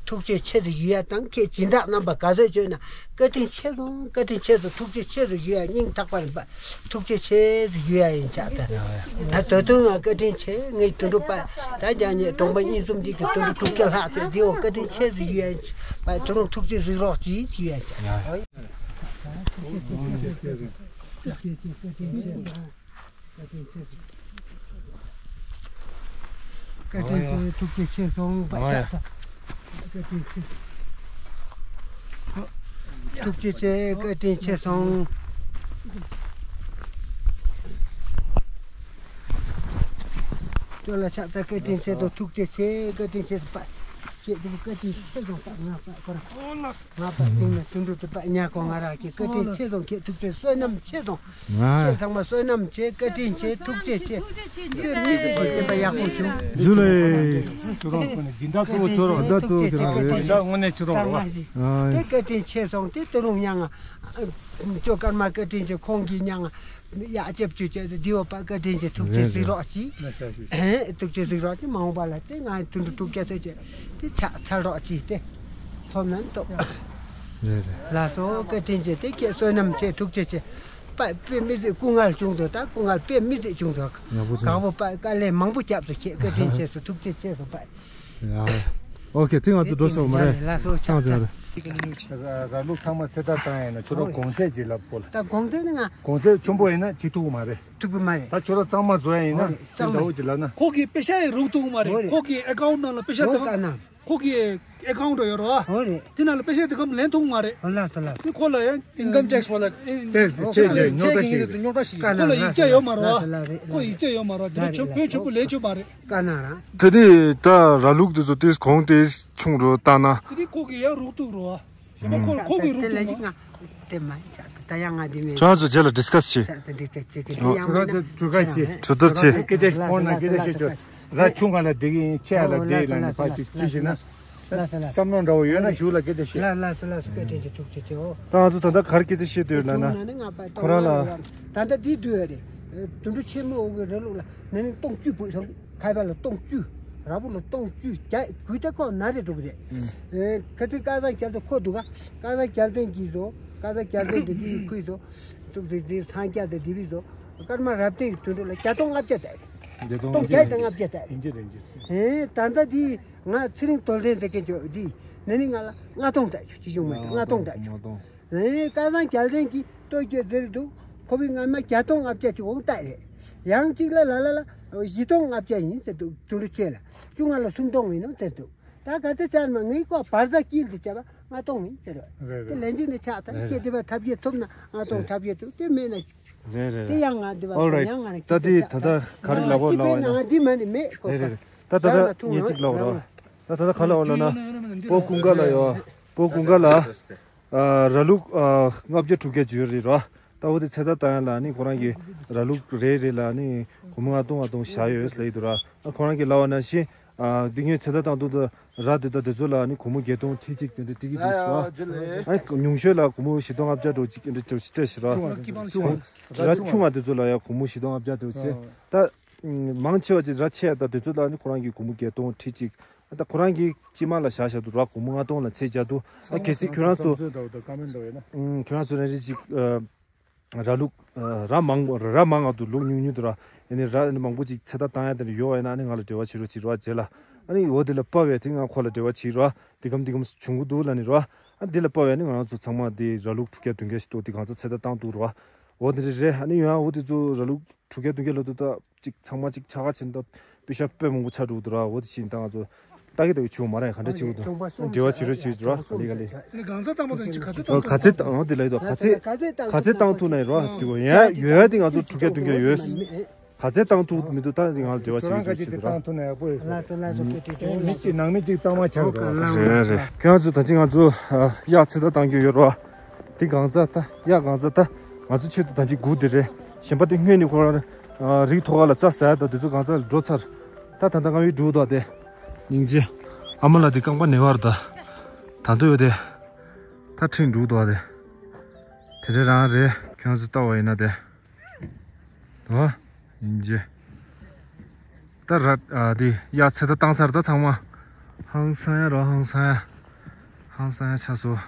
ཐུགས་རྗེ་ཆེ་ཟེར་ཞུ་ཡ་དང་། ཁྱེད་སྦྱིན་བདག་རྣམ་པ་ག་ཚོད་བྱོན་ན་བཀའ་དྲིན་ཆེ་སོང་། བཀའ་དྲིན་ཆེ་སོང་། ཐུགས་རྗེ་ཆེ་ཟེར་ཞུ་ཡ་སྙིང་ཐག་པ་ནས་པ་ཐུགས་རྗེ་ཆེ་ཟེར་ཞུ་ཡ་ཡིན་ཆགས་ད། ད་ད་དུང་ང་བཀའ་དྲིན་ཆེ། ངའི་དུད་འགྲོ་པ་ད་རྒྱ་ཉེ་གྲོང་པ་གཉིས་གསུམ་འདི་གི་དུད་འགྲོ་དྲུག་བརྒྱ་ལྷག་ཟེར་འདི་འོ་བཀའ་དྲིན་ཆེ་ཟེར་ཞུ་ཡ་ཡིན་པ། དུ་རུང་ཐུགས་རྗེ་གཟིགས་རོགས་གྱིས་ཞུ་ཡ་ཡིན་ཆགས། བཀའ་དྲིན་ཆེ། ཐུགས་རྗེ་ཆེ་སོང་། བཀའ་དྲིན་ཆེ། ཐུགས་རྗེ་ཆེ། བཀའ་དྲིན་ཆེ་སོང་། ཁྱོད་ལ་ཕྱག་འཚལ། བཀའ་དྲིན་ཆེ་སོང་། ཐུགས་རྗེ་ཆེ། བཀའ་དྲིན་ཆེ་སོང་། བཀའ་དྲིན་ཆེ་སོང་། ང་པ་ཁོ་རང་། ང་པ་དེང་ནས་དུད་འགྲོ་དུ་པ་ཉ་གོ་ང་ར་གི་བཀའ་དྲིན་ཆེ་སོང་། ཁྱེད་ཐུགས་རྗེ་བསོད་ནམས་ཆེ་སོང་། ཁྱེད་ཚང་མ་བསོད་ནམས་ཆེ། བཀའ་དྲིན་ཆེ། ཐུགས་རྗེ་ཆེ། ཁྱོད་མི་ཚེ་གི་བསྟན་པ་ཡག་པོ་བྱུང་། ཇུ་ལེ། ཁྱོད་རང་ཁོ་ནས་སྦྱིན་བདག་གཙོ་བོ་ཁྱོད་རང་རེད། སྦྱིན་བདག་དངོས་གནས་ཁྱོད་རང་རེད་བ། སྦྱིན་བདག་དངོས་གནས་ཁྱོད་རང་རེད་བ། དེ་བཀའ་དྲིན་ཆེ་སོང་། དེ་ད་རུང་ཡང་ཅོ་ཀརྨ་བཀའ་དྲིན་ཆེ། ཁོང་གིས་ཡང་ཡ་ཅེབ་ཅུ་ཅེ་དེ་འོ་པ་བཀའ་དྲིན་ཆེ། ཐུགས་རྗེ་གཟིགས་རོགས་གྱིས། ཐུགས་རྗེ་གཟིགས་རོགས་གྱིས། མ་འོངས་པ་ལ་དེ་ང་དུད་འགྲོ་དྲུག་བརྒྱ་ཚོད་ཅེ་དེ་ཕྱག་འཚལ་རོགས་གྱིས། དེ་ཐོབ་ན་ཏོག་རེད་རེད། ལགས་སོ། བཀའ་དྲིན་ཆེ། དེ་ཁྱེད་བསོད་ནམས་ཆེ། ཐུགས་རྗེ་ཆེ། པ་དཔེ་མི་སྲིད་སྐུ་ངལ་བྱུང་འདུག་ད་སྐུ་ངལ་དཔེ་མི་སྲིད་བྱུང་འདུག་ཡག་པོ་བྱུང་། གང་པོ་པ་དཀའ་ལས་མང་པོ་བརྒྱབ་སོང་། ཁྱེད་བཀའ་དྲིན་ཆེ་སོང་། ཐུགས་རྗེ་ཆེ་སོང་པ། ཡ། ཨོ་ཁེ། ཚེ་ང་ཚོ་འགྲོ་ཤོག་མ་རེད། ལགས་སོ། ཆང་ཆང་རེད། ར་ལུག་ཚང་མ་ཚེ་ཐར་བཏང་ཡིན་ན་ཁྱོད་རང་གོང་ཚད་ཅིག་ལབ་དགོས་ལ། ད་གོང་ཚད་ནི་ང་། གོང་ཚད་ཆེན་པོ་ཡིན་ན་བྱེད་ཐུབ་ཀྱི་མ་རེད། ཐུབ་ཀྱི་མ་རེད། ད་ཁྱོད་རང་གཙང་མ་བཟོ་ཡ་ཡིན་ན་ཧོ་རེད། དེ་འདྲ་བོ་ཅིག་ལབ་ན། ཁོ་གིས་པེ་ཤ་ཡི་རུག་ཐུབ་ཀྱི་མ་རེད། ཧོ་རེད། ཁོ་གི་ཨེ་ཀའུན་ཊི་ནང་ལ་པེ་ཤ་ཧོ་དང་། ད་ན། ཁོ་གི་ཨེ་ཀའུན་ཊི་ཡོད་རོ། ཧོ་རེད། དེ་ནང་ལ་པེ་ཤ་དེ་གམ་ལེན་ཐུབ་ཀྱི་མ་རེད། ཧོ་ལ་ས་ལ། དེ་ཁོ་ལ་ཡང་ཨིན་ཀམ་ཊེག་སི་བ་ལ། ཨིན་ཊེག་སི་ཆེ་ཆེ་རྙོག་དྲ་ཞིག་རེད། རྙོག་དྲ་ཞིག་ཁོ་ལ་ཡིག་ཆ་ཡོད་མ་རོ། ཁོ་ཡིག་ཆ་ཡོད་མ་རོ། དེ་ཆོ་བོད་ཆོ་པོ་ལས་ཆོ་མ་རེད། ཀ་ན་ར། དེ་ནི་ད་ར་ལུག་དེ་ཚོ་ཏིས་གོང་ཏིས་ཆུང་རུ་བཏང་ན། དེ་ནི་ཁོ་གི་ཡང་རུག་ཐུབ་རོ། ཞེ་མ་ཁོ་ཁོ་གི་རུག་ཐུབ་རོ། དེ་མ་ཆགས་ད་ཡང་ང་དེ་མེད། ཁྱོད་ཚོ་རྗེས་ལ་ཌིས་ཀ་སི་བྱེད། ད་ཌིས་ཀ་སི་བྱེད་གི་དེ་ཡང་མེད་ན། གྲུ་ཁ་ཆེ། གྲུ་ཐོར་ཆེ། སྐད་ཆ་ཁོང་ན་སྐད་ཆ་བཤད་ཆོག་ར་ཆུང་ང་ལ་བསྡད་གི་ཡིན་ཆེ་ཡ་ལ་བསྡད་ཡིན་ལ་ནི་ཕ་ཅིག་ཅི་ཞིག་ན། ལ་ས་ལ། བསམ་བློ་འདྲ་བོ་ཡོད་ན་གཞུག་ལ་སྐད་ཆ་བཤད། ལ་ལ་ས་ལ་སྐད་ཆ་ཐུག་ཆེ་ཆེ་འོ། ད་ང་ཚོ་ད་ལྟ་ག་རེ་སྐད་ཆ་བཤད་འདོད་ལ་ན། ཁོ་རང་ལ། ད་ལྟ་འདི་བསྡུས་ཡ་རེད། དུད་འགྲོ་ཆེན་མོ་འོ་གི་ར་ལུག་ལ་ནི་ནི་སྟོང་བཅུ་བུད་སོང་། ཁ་པ་ལ་སྟོང་བཅུ། ར་བུ་ལ་སྟོང་བཅུ་རྒྱ་དགུ་ད་ཀོ་ན་རེ་འགྲོ་གི་རེད། ཨེ་ཁ་ཐུན་ཀ་སང་རྒྱལ་ཚོ་ཁོ་འདུག་ག་ཀ་སང་རྒྱལ་བསྟན་གྱིས་བཟོ། ཀ་སང་རྒྱལ་བསྟན་འདི་དེའི་ཁུལ་བཟོ། ཐུག་དེ་དེ་སང་རྒྱ་དེ་དེ་བི་བཟོ། ཀརྨ་རབ་བརྟན་གྱི་དུད་འགྲོ་ལ་བརྒྱ་སྟོང་ལྔ་བརྒྱ་དེ། བརྒྱ་སྟོང་སྟོང་བརྒྱད་དང་ལྔ་བརྒྱ་དེ། ཨིན་ཇི་རེད་ཨིན་ཇི། ཨེ་ད་ལྟ་དེ་ང་ཚེ་རིང་རྡོར་གདན་ཟེར་མཁན་ཅོ་དེ་ནི་ནི་ང་ལ་ལྔ་སྟོང་དེ་ཆུ་ཆུ་ཡོང་མ་ལྔ་སྟོང་དེ་ཆུ། ལྔ་སྟོང་། ཨེ་ཀ་སང་རྒྱལ་བསྟན་གྱིས་ལྟོ་རྒྱུ་ཟེར་འདུག་ཁོ་བའི་སྔ་མ་བརྒྱ་སྟོང་ལྔ་བརྒྱ་ཅིག་འོང་ལྟ་རེད། ཡང་གཅིག་ལ་ལ་ལ་ལ་བཞི་སྟོང་ལྔ་བརྒྱ་ཡིན་ཟེར་འདུག་དུད་འགྲོ་ཆེ་ལ་བཅུ་ལྔ་ལ་སུམ་སྟོང་ཡིན་ནོ་ཟེར་འདུག་ད་ག་ཚོད་ཆར་མ་ངའི་ཀོ་བར་ཟ་དཀྱིལ་དུ་བྱས་པ་ལྔ་སྟོང་ཡིན་ཟེར་བ། རེད་རེད། དེ་ལན་གཅིག་ནས་ཆགས་ཚར་རེད། ཁྱེད་དེ་བ་ཐབས་ཀྱིས་ཐོབ་ན་ལྔ་སྟོང་ཐབས་ཀྱིས་ཐོབ་དེ་མེད་ན། རེད་རེད་དེ་རེད། ཡང་ང་དེ་བ་ཨོ་རེད། ཡང་ང་རེད། ད་དེ་ད་ད་ག་རེ་ལབ་དགོས་ལབ་པ་ཡིན་ན། ང་དེ་མ་ནི་མེད་ཀོ་རེད་རེད། ད་ད་ད་ངས་གཅིག་ལབ་རོགས། ད་ད་ད་ག་ལབ་ལབ་ན། སྤོ་ཀུན་དགའ་ལ་ཡོད། སྤོ་ཀུན་དགའ་ལ། ཨ་ར་ལུག་ཨ་ལྔ་བརྒྱ་དྲུག་བརྒྱ་ཅིག་ཡོད་རེད་རོ། ད་འོ་དེ་ཚེ་ཐར་བཏང་ཡ་ལ་ནི་ཁོ་རང་གི་ར་ལུག་རེ་རེ་ལ་ནི་སྒོར་མོ་ལྔ་སྟོང་ལྔ་སྟོང་བཞག་ཡོད་ཟེར་ལབ་ཀྱི་འདུག་ར། ཨ་ཁོ་རང་གི་ལབ་པ་ནང་བཞིན་ཨ་འདི་ངས་ཚེ་ཐར་བཏང་དུས་ད་ར་དེ་ད་དེ་ཚོ་ལ་ནི་སྒོར་མོ་བརྒྱད་སྟོང་ཁྲི་གཅིག་དེ་འདྲ་སྤྲད་ཀྱི་འདུག་ཟེར་བ། ཨ་ཉུང་ཤོས་ལ་སྒོར་མོ་བཞི་སྟོང་ལྔ་བརྒྱ་འགྲོ་གཅིག་འདྲ་འགྲོ་ཞིག་སྤྲད་ཟེར་བ། ར་ཆུང་བ་དེ་ཚོ་ལ་ཡ་སྒོར་མོ་བཞི་སྟོང་ལྔ་བརྒྱ་འགྲོ་ཟེར། ད་མང་ཆེ་བ་ཅིག་ར་ཆེ་ཡ་ད་དེ་ཚོ་ལ་ནི་ཁོ་རང་གི་སྒོར་མོ་བརྒྱད་སྟོང་ཁྲི་གཅིག་ད་ཁོ་རང་གིས་སྤྱི་དམངས་ལ་བཞག་བཞག་འདུག་ར། སྒོར་མོ་ལྔ་སྟོང་ལ་ཚད་བརྒྱབ་འདུག་ཨ་གལ་སྲིད་ཁྱོད་རང་ཚོ་ཁྱོད་རང་ཚོ་རང་རེ་ཅིག་ར་ལུག་ར་མང་ར་མང་ང་འདུག་ལུག་ཉུང་ཉུང་འདུག་ར། ཨ་ནི་ར་མང་པོ་ཅིག་ཚེ་ཐར་བཏང་ཡ་དེ་འདྲ་ཡོད་པ་ཡིན་ན་ཨ་ནི་ང་ལ་འབྲེལ་བ་བྱེད་རོགས་བྱེད་རོགས་རྗེས་ལ། ཨ་ནི་འོ་དེ་ལ་དཔའ་བའི་དེ་ང་ཁོ་ལ་འབྲེལ་བ་བྱེད་རོགས། འདི་གམ་འདི་གམ་བྱུང་གི་འདུག་ལབ་ནི་རོ། ཨ་འདི་ལ་དཔའ་བའི་ཨ་ནི་ང་རང་ཚོ་ཚང་མ་འདི་ར་ལུག་དྲུག་བརྒྱ་བདུན་བརྒྱ་ཞིག་འདུག་འདི་གང་ཚོ་ཚེ་ཐར་བཏང་འདུག་རོ། འོ་དེ་རེད་རེད། ཨ་ནི་ཡང་འོ་དེ་ཚོ་ར་ལུག་དྲུག་བརྒྱ་བདུན་བརྒྱ་ལོ་དུ་ད་ཅིག་ཚང་མ་ཅིག་ཆ་ག་ཆེན་ད་པེ་ཤ་དཔེ་མང་པོ་ཆགས་འགྲོ་གི་འདུག་ར། འོ་དེ་ཕྱིན་ད་ང་ཚོ་ལྟ་གི་ལྟ་གི་བྱུང་མ་རེད། ག་འདྲ་བྱེད་དགོས་འདུག་འབྲེལ་བ་བྱེད་རོགས་བྱེད་རོགས་ག་ལེ་ག་ལེ། ཨ་ནི་གང་ཟག་བཏང་པ་དང་ཅིག་ག་ཚོད་བཏང་ག་ཚོད་བཏང་འོ་དེ་ལ་ཡོད་དོ། ག་ཚོད་ག་ཚོད་བཏང་ཐུབ་ན་ཡོད་རོགས་འགྲིག་གོ་ཡ་ཡོད་ཡ་དེ་ང་ཚོ་དྲུག་བརྒྱ་བདུན་བརྒྱ་ཡོད། ག་ཚོད་བཏང་ཐུབ་མི་འདུག་ད་དེ་ང་ཚོ་འབྲེལ་བ་བྱེད་རོགས་བྱེད་རོགས། ལ་ལ་ལ་ལ་ལ། མི་གཅིག་ནང་མི་གཅིག་གཙང་མ་ཆགས་རོགས། རེད་རེད། ཁྱོད་ཚོ་ད་ཅི་ང་ཚོ་གཡག་ཚེ་ཐར་བཏང་གི་ཡོད་རོགས། དེ་གང་ཟག་ད་གཡག་གང་ཟག་ད་ང་ཚོ་ཆེད་དུ་ད་ཅི་སྒུག་དེ་རེད། གཞན་པ་དེ་སྔོན་ནས་ཁོ་རང་རིགས་ཐོག་ཁ་ལ་རྩྭ་ཟ་ཡ་ད་དེ་ཚོ་གང་ཟག་ལ་འགྲོ་ཚར། ད་ད་ད་ང་བི་འགྲོ་དོ་དེ། སྙིང་རྗེ། ཨ་མ་ལ་དེ་རྐང་པ་ན་བར་ད། ད་འདོད་ཡོད་དེ། ད་ཁྲིད་འགྲོ་དོ་དེ། དེ་འདྲ་རང་རེད། ཁྱོད་ཚོ་ལྟ་བ་ཡིན་ན་དེ། ཨོ། སྙིང་རྗེ། ད་ར་ཨ་དེ་གཡག་ཚེ་ཐར་བཏང་ཚར་ད་ཚང་མ། ཧང་སང་ཡ་རོ་ཧང་སང་ཡ། ཧང་སང་ཡ་ཆགས་སོང་།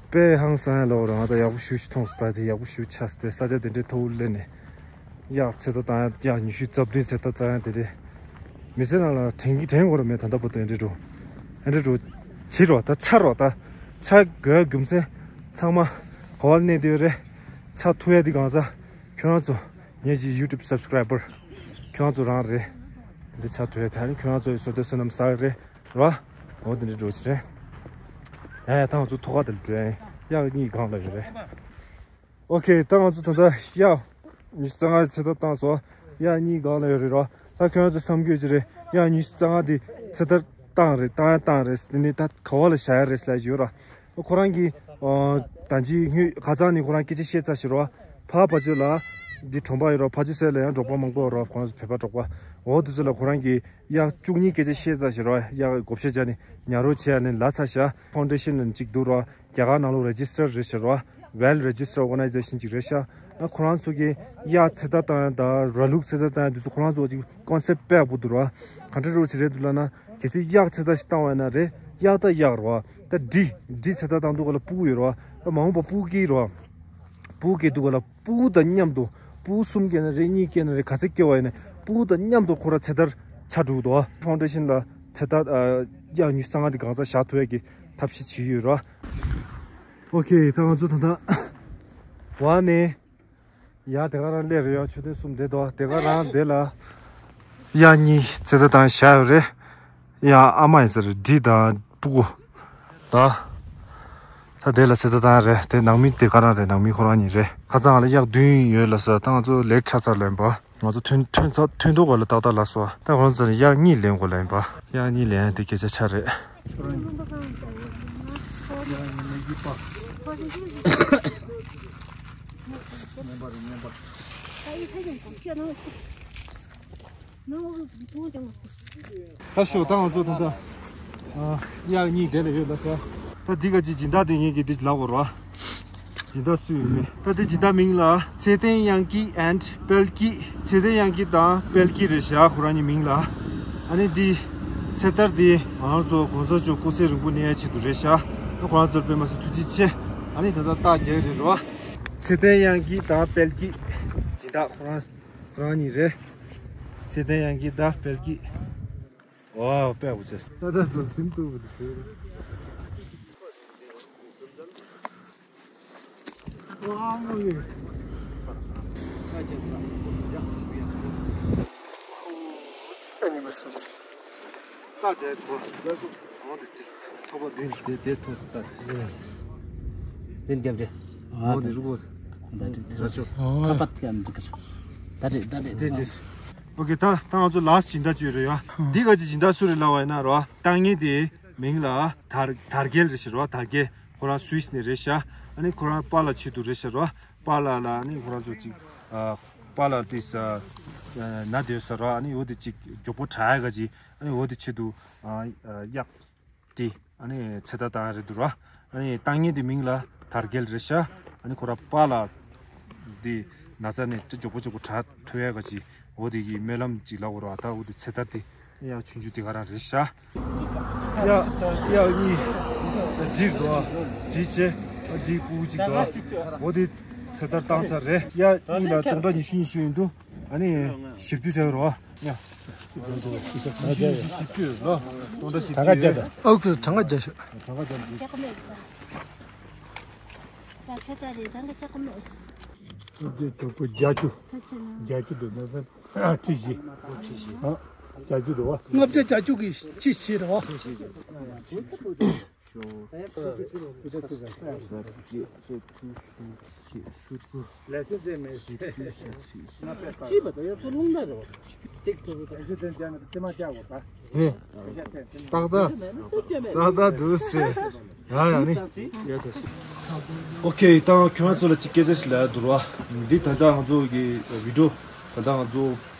དཔེ་ཧང་སང་ཡ་ལོ་རང་ད་ཡག་པོ་ཞེ་པོ་ཅིག་མཐོང་སོང་། ད་དེ་ཡག་པོ་ཞེ་པོ་ཅིག་ཆགས་སོང་། དེ་ས་ཆ་དེ་འདྲའི་མཐོ་པོ་སླེབས་ནས་གཡག་ཚེ་ཐར་བཏང་ཡ། གཡག་ཉི་ཤུ་རྩ་བདུན་ཚེ་ཐར་བཏང་ཡ་དེ་འདྲའི། མི་ཚེ་ནང་ལ་དྲན་གྱི་དྲན་དགོས་ར་མེད། ད་ལྟ་བར་དུ་འདི་འདྲ་འདྲ་བྱེད་རོགས། ད་ཆ་རོགས། ད་ཆ་དགོས་རྒྱུ་མཚན་ཚང་མ་ག་བ་གནས་བསྡད་ཡོད་རེད། ཆ་ཐུབ་ཡ་འདི་གང་ཟག་ཁྱོད་རང་ཚོ། ངེད་ཀྱི་ཡུ་ཊུབ་སབ་སི་ཀ་རའི་བར་ཁྱོད་རང་ཚོ་རང་རེད། འདི་ཆ་ཐུབ་ཡ་ད་ནི་ཁྱོད་རང་ཚོ་ཡི་བསོད་བདེ་བསོད་ནམས་བསགས་རེད་རོ། འོ་འདི་འདྲ་འདྲ་བྱེད་རེད། ཡ་ཡ་ད་ང་ཚོ་ཐོག་ཁ་དེར་འགྲོ་ཡ་ཡིན། གཡག་གཉིས་སྒང་ལ་ཡོད་རེད། ཨོ་ཁེ། ད་ང་ཚོ་ད་ལྟ་གཡག་ཉི་ཤུ་རྩ་ལྔ་ཚེ་ཐར་བཏང་སོང་། གཡག་གཉིས་སྒང་ལ་ཡོད་རེད་རོ། ད་ཁྱོད་ཚོ་བསམ་གྱི་ཡོད་ཀྱི་རེད། གཡག་ཉི་ཤུ་རྩ་ལྔ་དེ་ཚེ་ཐར་བཏང་རེད། བཏང་ཡ་བཏང་རེད། དེ་ནས་ད་ག་བ་ལ་བཞག་ཡ་རེད་ཟེར་ལབ་ཀྱི་ཡོད་ར། ཁོ་རང་གིས་ཨོ་ད་ཅི་སྔོན་ཁ་སང་ནས་ཁོ་རང་སྐད་ཆ་བཤད་ཚར་ཞིག་རོ། ཕ་ཕ་ཚོ་ལ་འདི་གྲོང་པ་ཡོད་རོ། ཕ་ཚོ་སེ་ལ་ཡང་འབྲོག་པ་མང་པོ་ཡོད་རོ། ཁོ་རང་ཚོ་བོད་པ་འབྲོག་པ། འོ་དེ་ཚོ་ལ་ཁོ་རང་གིས་གཡག་བཅུ་གཉིས་སྐད་ཆ་བཤད་ཚར་ཞིག་རོ། གཡག་བགོ་བཤའ་བྱས་ནས་ཉར་རོགས་བྱེད་ཡ་ནས་ལབ་ཚར་ཤག་ཕའུན་ཌེ་ཤན་ལ་གཅིག་འདུག་རོ། རྒྱ་གར་ནང་ལོགས་རེ་ཇི་སི་ཊར་རེད་ཤག་རོ། ཝེལ་རེ་ཇི་སི་ཊར་ཨོར་ག་ནའི་ཛེ་ཤན་ཅིག་རེད་ཤག་ཨ་ཁོ་རང་ཚོ་གིས་གཡག་ཚེ་ཐར་བཏང་ཡ་དང་ར་ལུག་ཚེ་ཐར་བཏང་ཡ་འདི་ཚོ་ཁོ་རང་ཚོ་ཅིག་ཀོན་སེབ་དཔེ་ཡག་པོ་འདུག་རོ། ག་འདྲ་རོ་ཅིག་རེད་འདུག་ལབ་ན། གལ་སྲིད་གཡག་ཚེ་ཐར་ཞིག་བཏང་བ་ཡིན་ན་རེད། གཡག་ད་གཡག་རོ། ད་འབྲི་འབྲི་ཚེ་ཐར་བཏང་དུས་ག་ལ་སྤུ་གུ་ཡོད་རོ། ད་མ་འོངས་པ་སྤུ་གུ་སྐྱེ་རོ། སྤུ་གུ་སྐྱེ་དུས་ག་ལ་སྤུ་གུ་དང་མཉམ་དུ་སྤུ་གུ་གསུམ་སྐྱེས་ན་རེད། གཉིས་སྐྱེས་ན་རེད། ག་ཚད་སྐྱེ་བ་ཡིན་ན་སྤུ་གུ་དང་མཉམ་དུ་ཁོ་རང་ཚེ་ཐར་ཆགས་འགྲོ་གི་འདུག་ཕའུན་ཌེ་ཤན་ལ་ཚེ་ཐར་ཨ་གཡག་ཉི་ཤུ་རྩ་ལྔ་དེ་གང་ཟག་བཞག་ཐུབ་ཡ་གི་ཐབས་ཤེས་བྱེད་ཀྱི་ཡོད་རོ། ཨོ་ཁེ། ད་ང་ཚོ་ད་ལྟ་བ་ནས་ཡར་དེ་ག་རང་སླེབས་རེད་ཡ། མཆོད་རྟེན་གསུམ་བསྡད་འདུག་དེ་ག་རང་དེ་ལ་གཡག་གཉིས་ཚེ་ད་དང་བཞག་ཡོད་རེད། ཡ་ཨ་མ་ཡིན་ས་རེད། འབྲི་དང་སྤུ་གུ། ད་ད་དེ་ལ་ཚེ་ད་དང་རེད། དེ་ནང་མི་དེ་ག་རང་རེད། ནང་མི་ཁོ་རང་གཉིས་རེད། ཁ་སང་ལ་གཡག་བདུན་ཡོད་ལ་ས། ད་ང་ཚོ་ལེཊ་ཆགས་ཚར་ལ་ཡིན་པ། ང་ཚོ་ཐོན་ཐོན་ཚ་ཐོན་ཐོག་ག་ལ་ཏག་ཏག་ལ་སོ། ད་ཁོང་ཚོ་ནི་གཡག་གཉིས་ལེན་དགོས་ལ་ཡིན་པ། གཡག་གཉིས་ལེན་དེ་སྐད་ཆ་ཆ་རེད། ད་ཤོག་ད་ང་ཚོ་ད་ད་གཡག་གཉིས་དེ་ལ་ཡོད་ལ་ས། ད་འདི་ག་ཅི་སྦྱིན་བདག་དེ་ངེད་ཀྱི་འདི་ལབ་དགོས་ར། སྦྱིན་བདག་སུ་ཡོད་མེད། ད་དེ་སྦྱིན་བདག་མིང་ལ་ཚེ་བརྟན་དབྱངས་སྐྱིད་and དཔལ་སྐྱིད། ཚེ་བརྟན་དབྱངས་སྐྱིད་དང་དཔལ་སྐྱིད་རེད་ཤག་ཁོ་རང་གཉིས་མིང་ལ། ཨ་ནི་འདི་ཚེ་ཐར་འདི་ང་རང་ཚོ་གོང་ས་མཆོག་སྐུ་ཚེ་རིང་པོ་གནས་ཡ་ཆེད་དུ་རེད་ཤག་ད་ཁོ་རང་ཚོར་དཔེ་མ་སྲིད་ཐུགས་རྗེ་ཆེ། ཨ་ནི་ད་ལྟ་རྟགས་རྒྱག་རེད་རོ། ཚེ་བརྟན་དབྱངས་སྐྱིད་དང་དཔལ་སྐྱིད་སྦྱིན་བདག་ཁོ་རང་ཁོ་རང་གཉིས་རེད། ཚེ་བརྟན་དབྱངས་སྐྱིད་དང་དཔལ་སྐྱིད། ཝའོ། དཔེ་ཡག་པོ་བྱས། ད་ལྟ་ཚོ་ཟིན་ཏུ་བུ་དུ་ཟེར། ཝའོ་ཡེ། ཨ་ནི་མ་སོང་། ད་བྱས་ཁོ་ལ་སོང་། འོང་དུ་ཅིག་ཐོག་པ་འདི། དེ་དེ་ཐོག་ད། དེ་འཇམ་རེད། འོང་དུ་རུ་གོ། ད་རེད་ད་རེད། ཁ་པར་ཐེ་ཨམ་འདུག་ག་ད་རེད་ད་རེད། དེ་དེ། ཨོ་ཁེ། ད་ད་ང་ཚོ་ལཱསི་སྦྱིན་བདག་ཅིག་ཡོད་རེད་ཡ། འདི་ག་ཅི་སྦྱིན་བདག་སུ་རེད་ལབ་པ་ཡིན་ན་རོ། ལྟ་ངན་དེ་མིང་ལ་དར་དར་རྒྱལ་རེད་ཤག་རོ། དར་རྒྱལ་ཁོ་རང་སུད་སི་ནས་རེད་ཤག་ཨ་ནི་ཁོ་རང་པཱ་ལགས་ཆེད་དུ་རེད་ཤག་རོ། པཱ་ལགས་ལ་ཨ་ནི་ཁོ་རང་ཚོ་ཅིག་ཨ་པཱ་ལགས་དེ་ས་ན་དེ་ས་རོ། ཨ་ནི་འོ་དེ་ཅིག་མགྱོགས་པོ་དྲག་ཡ་ག་ཅིག་ཨ་ནི་འོ་དེ་ཆེད་དུ་ཨ་གཡག་དེ་ཨ་ནི་ཚེ་ཐར་བཏང་ཡ་རེད་འདུག་ར། ཨ་ནི་བཏང་མཁན་དེ་མིང་ལ་དར་རྒྱལ་རེད་ཤག་ཨ་ནི་ཁོ་ར་པཱ་ལགས་དེ་ན་ཚ་ནས་ཅི་མགྱོགས་པོ་མགྱོགས་པོ་དྲག་ཐུབ་ཡ་ག་ཅིག་འོ་དེ་གི་སྨོན་ལམ་ཅིག་ལབ་དགོས་ར། ད་འོ་དེ་ཚེ་ཐར་དེ་ཡང་ཆུང་ཆུང་དེ་ག་རང་རེད་ཤག་གཡག་གཡག་གཉིས་འབྲི་འདུག་འབྲི་བྱས་འབྲི་སྤུ་གུ་གཅིག་འདུག་འོ་དེ་ཚེ་ཐར་བཏང་ཚར་རེད། གཡག་གཉིས་ལ་སྟོང་ཕྲག་ཉི་ཤུ་ཉི་ཤུ་ཡིན་འདུག་ཨ་ནི་བཞི་བཅུ་བྱས་རོ། ཡ། ཉི་ཤུ་ཉི་ཤུ་བཞི་བཅུ་ལོ། སྟོང་ཕྲག་བཞི་བཅུ་ཡོད། ཨོ་ཁེ། གྲངས་ཀ་བརྒྱ་ཞོག་གྲངས་ཀ་བརྒྱ་ཞོག་ད་ཚེ་ད་རེད། གྲངས་ཀ་ཆག་གི་མེད། ལྔ་བརྒྱ་དྲུག་ཅུ་བརྒྱད་ཅུ། ད་ཚེ་ན། བརྒྱད་ཅུ་འདུག་ན་ད་ཁྲི་བཞི། ཁྲི་བཞི། ཨ། བརྒྱད་ཅུ་འདུག་བ། ལྔ་བརྒྱ་བརྒྱད་ཅུ་གི་ཁྲི་བཞི་རེད་བ། ཁྲི་བཞི། ལས་ཟེར་མེད། ཅི་བ་ད་ཡ་ཚོ་ལུང་ན་རེད་བ། ཏག་ཏག་ཏག་ཏག་འདུག་ཟེར། ཡ་ཡ་ནི། ཨོ་ཁེ། ད་ཁྱོད་ཚོ་ལ་ཅིག་སྐད་ཆ་ཞིག་ལབ་འདུག་ར། འདི་ད་ལྟ་ང་ཚོ་གི་བི་ཌིའོ་ད་ལྟ་ང་ཚོ་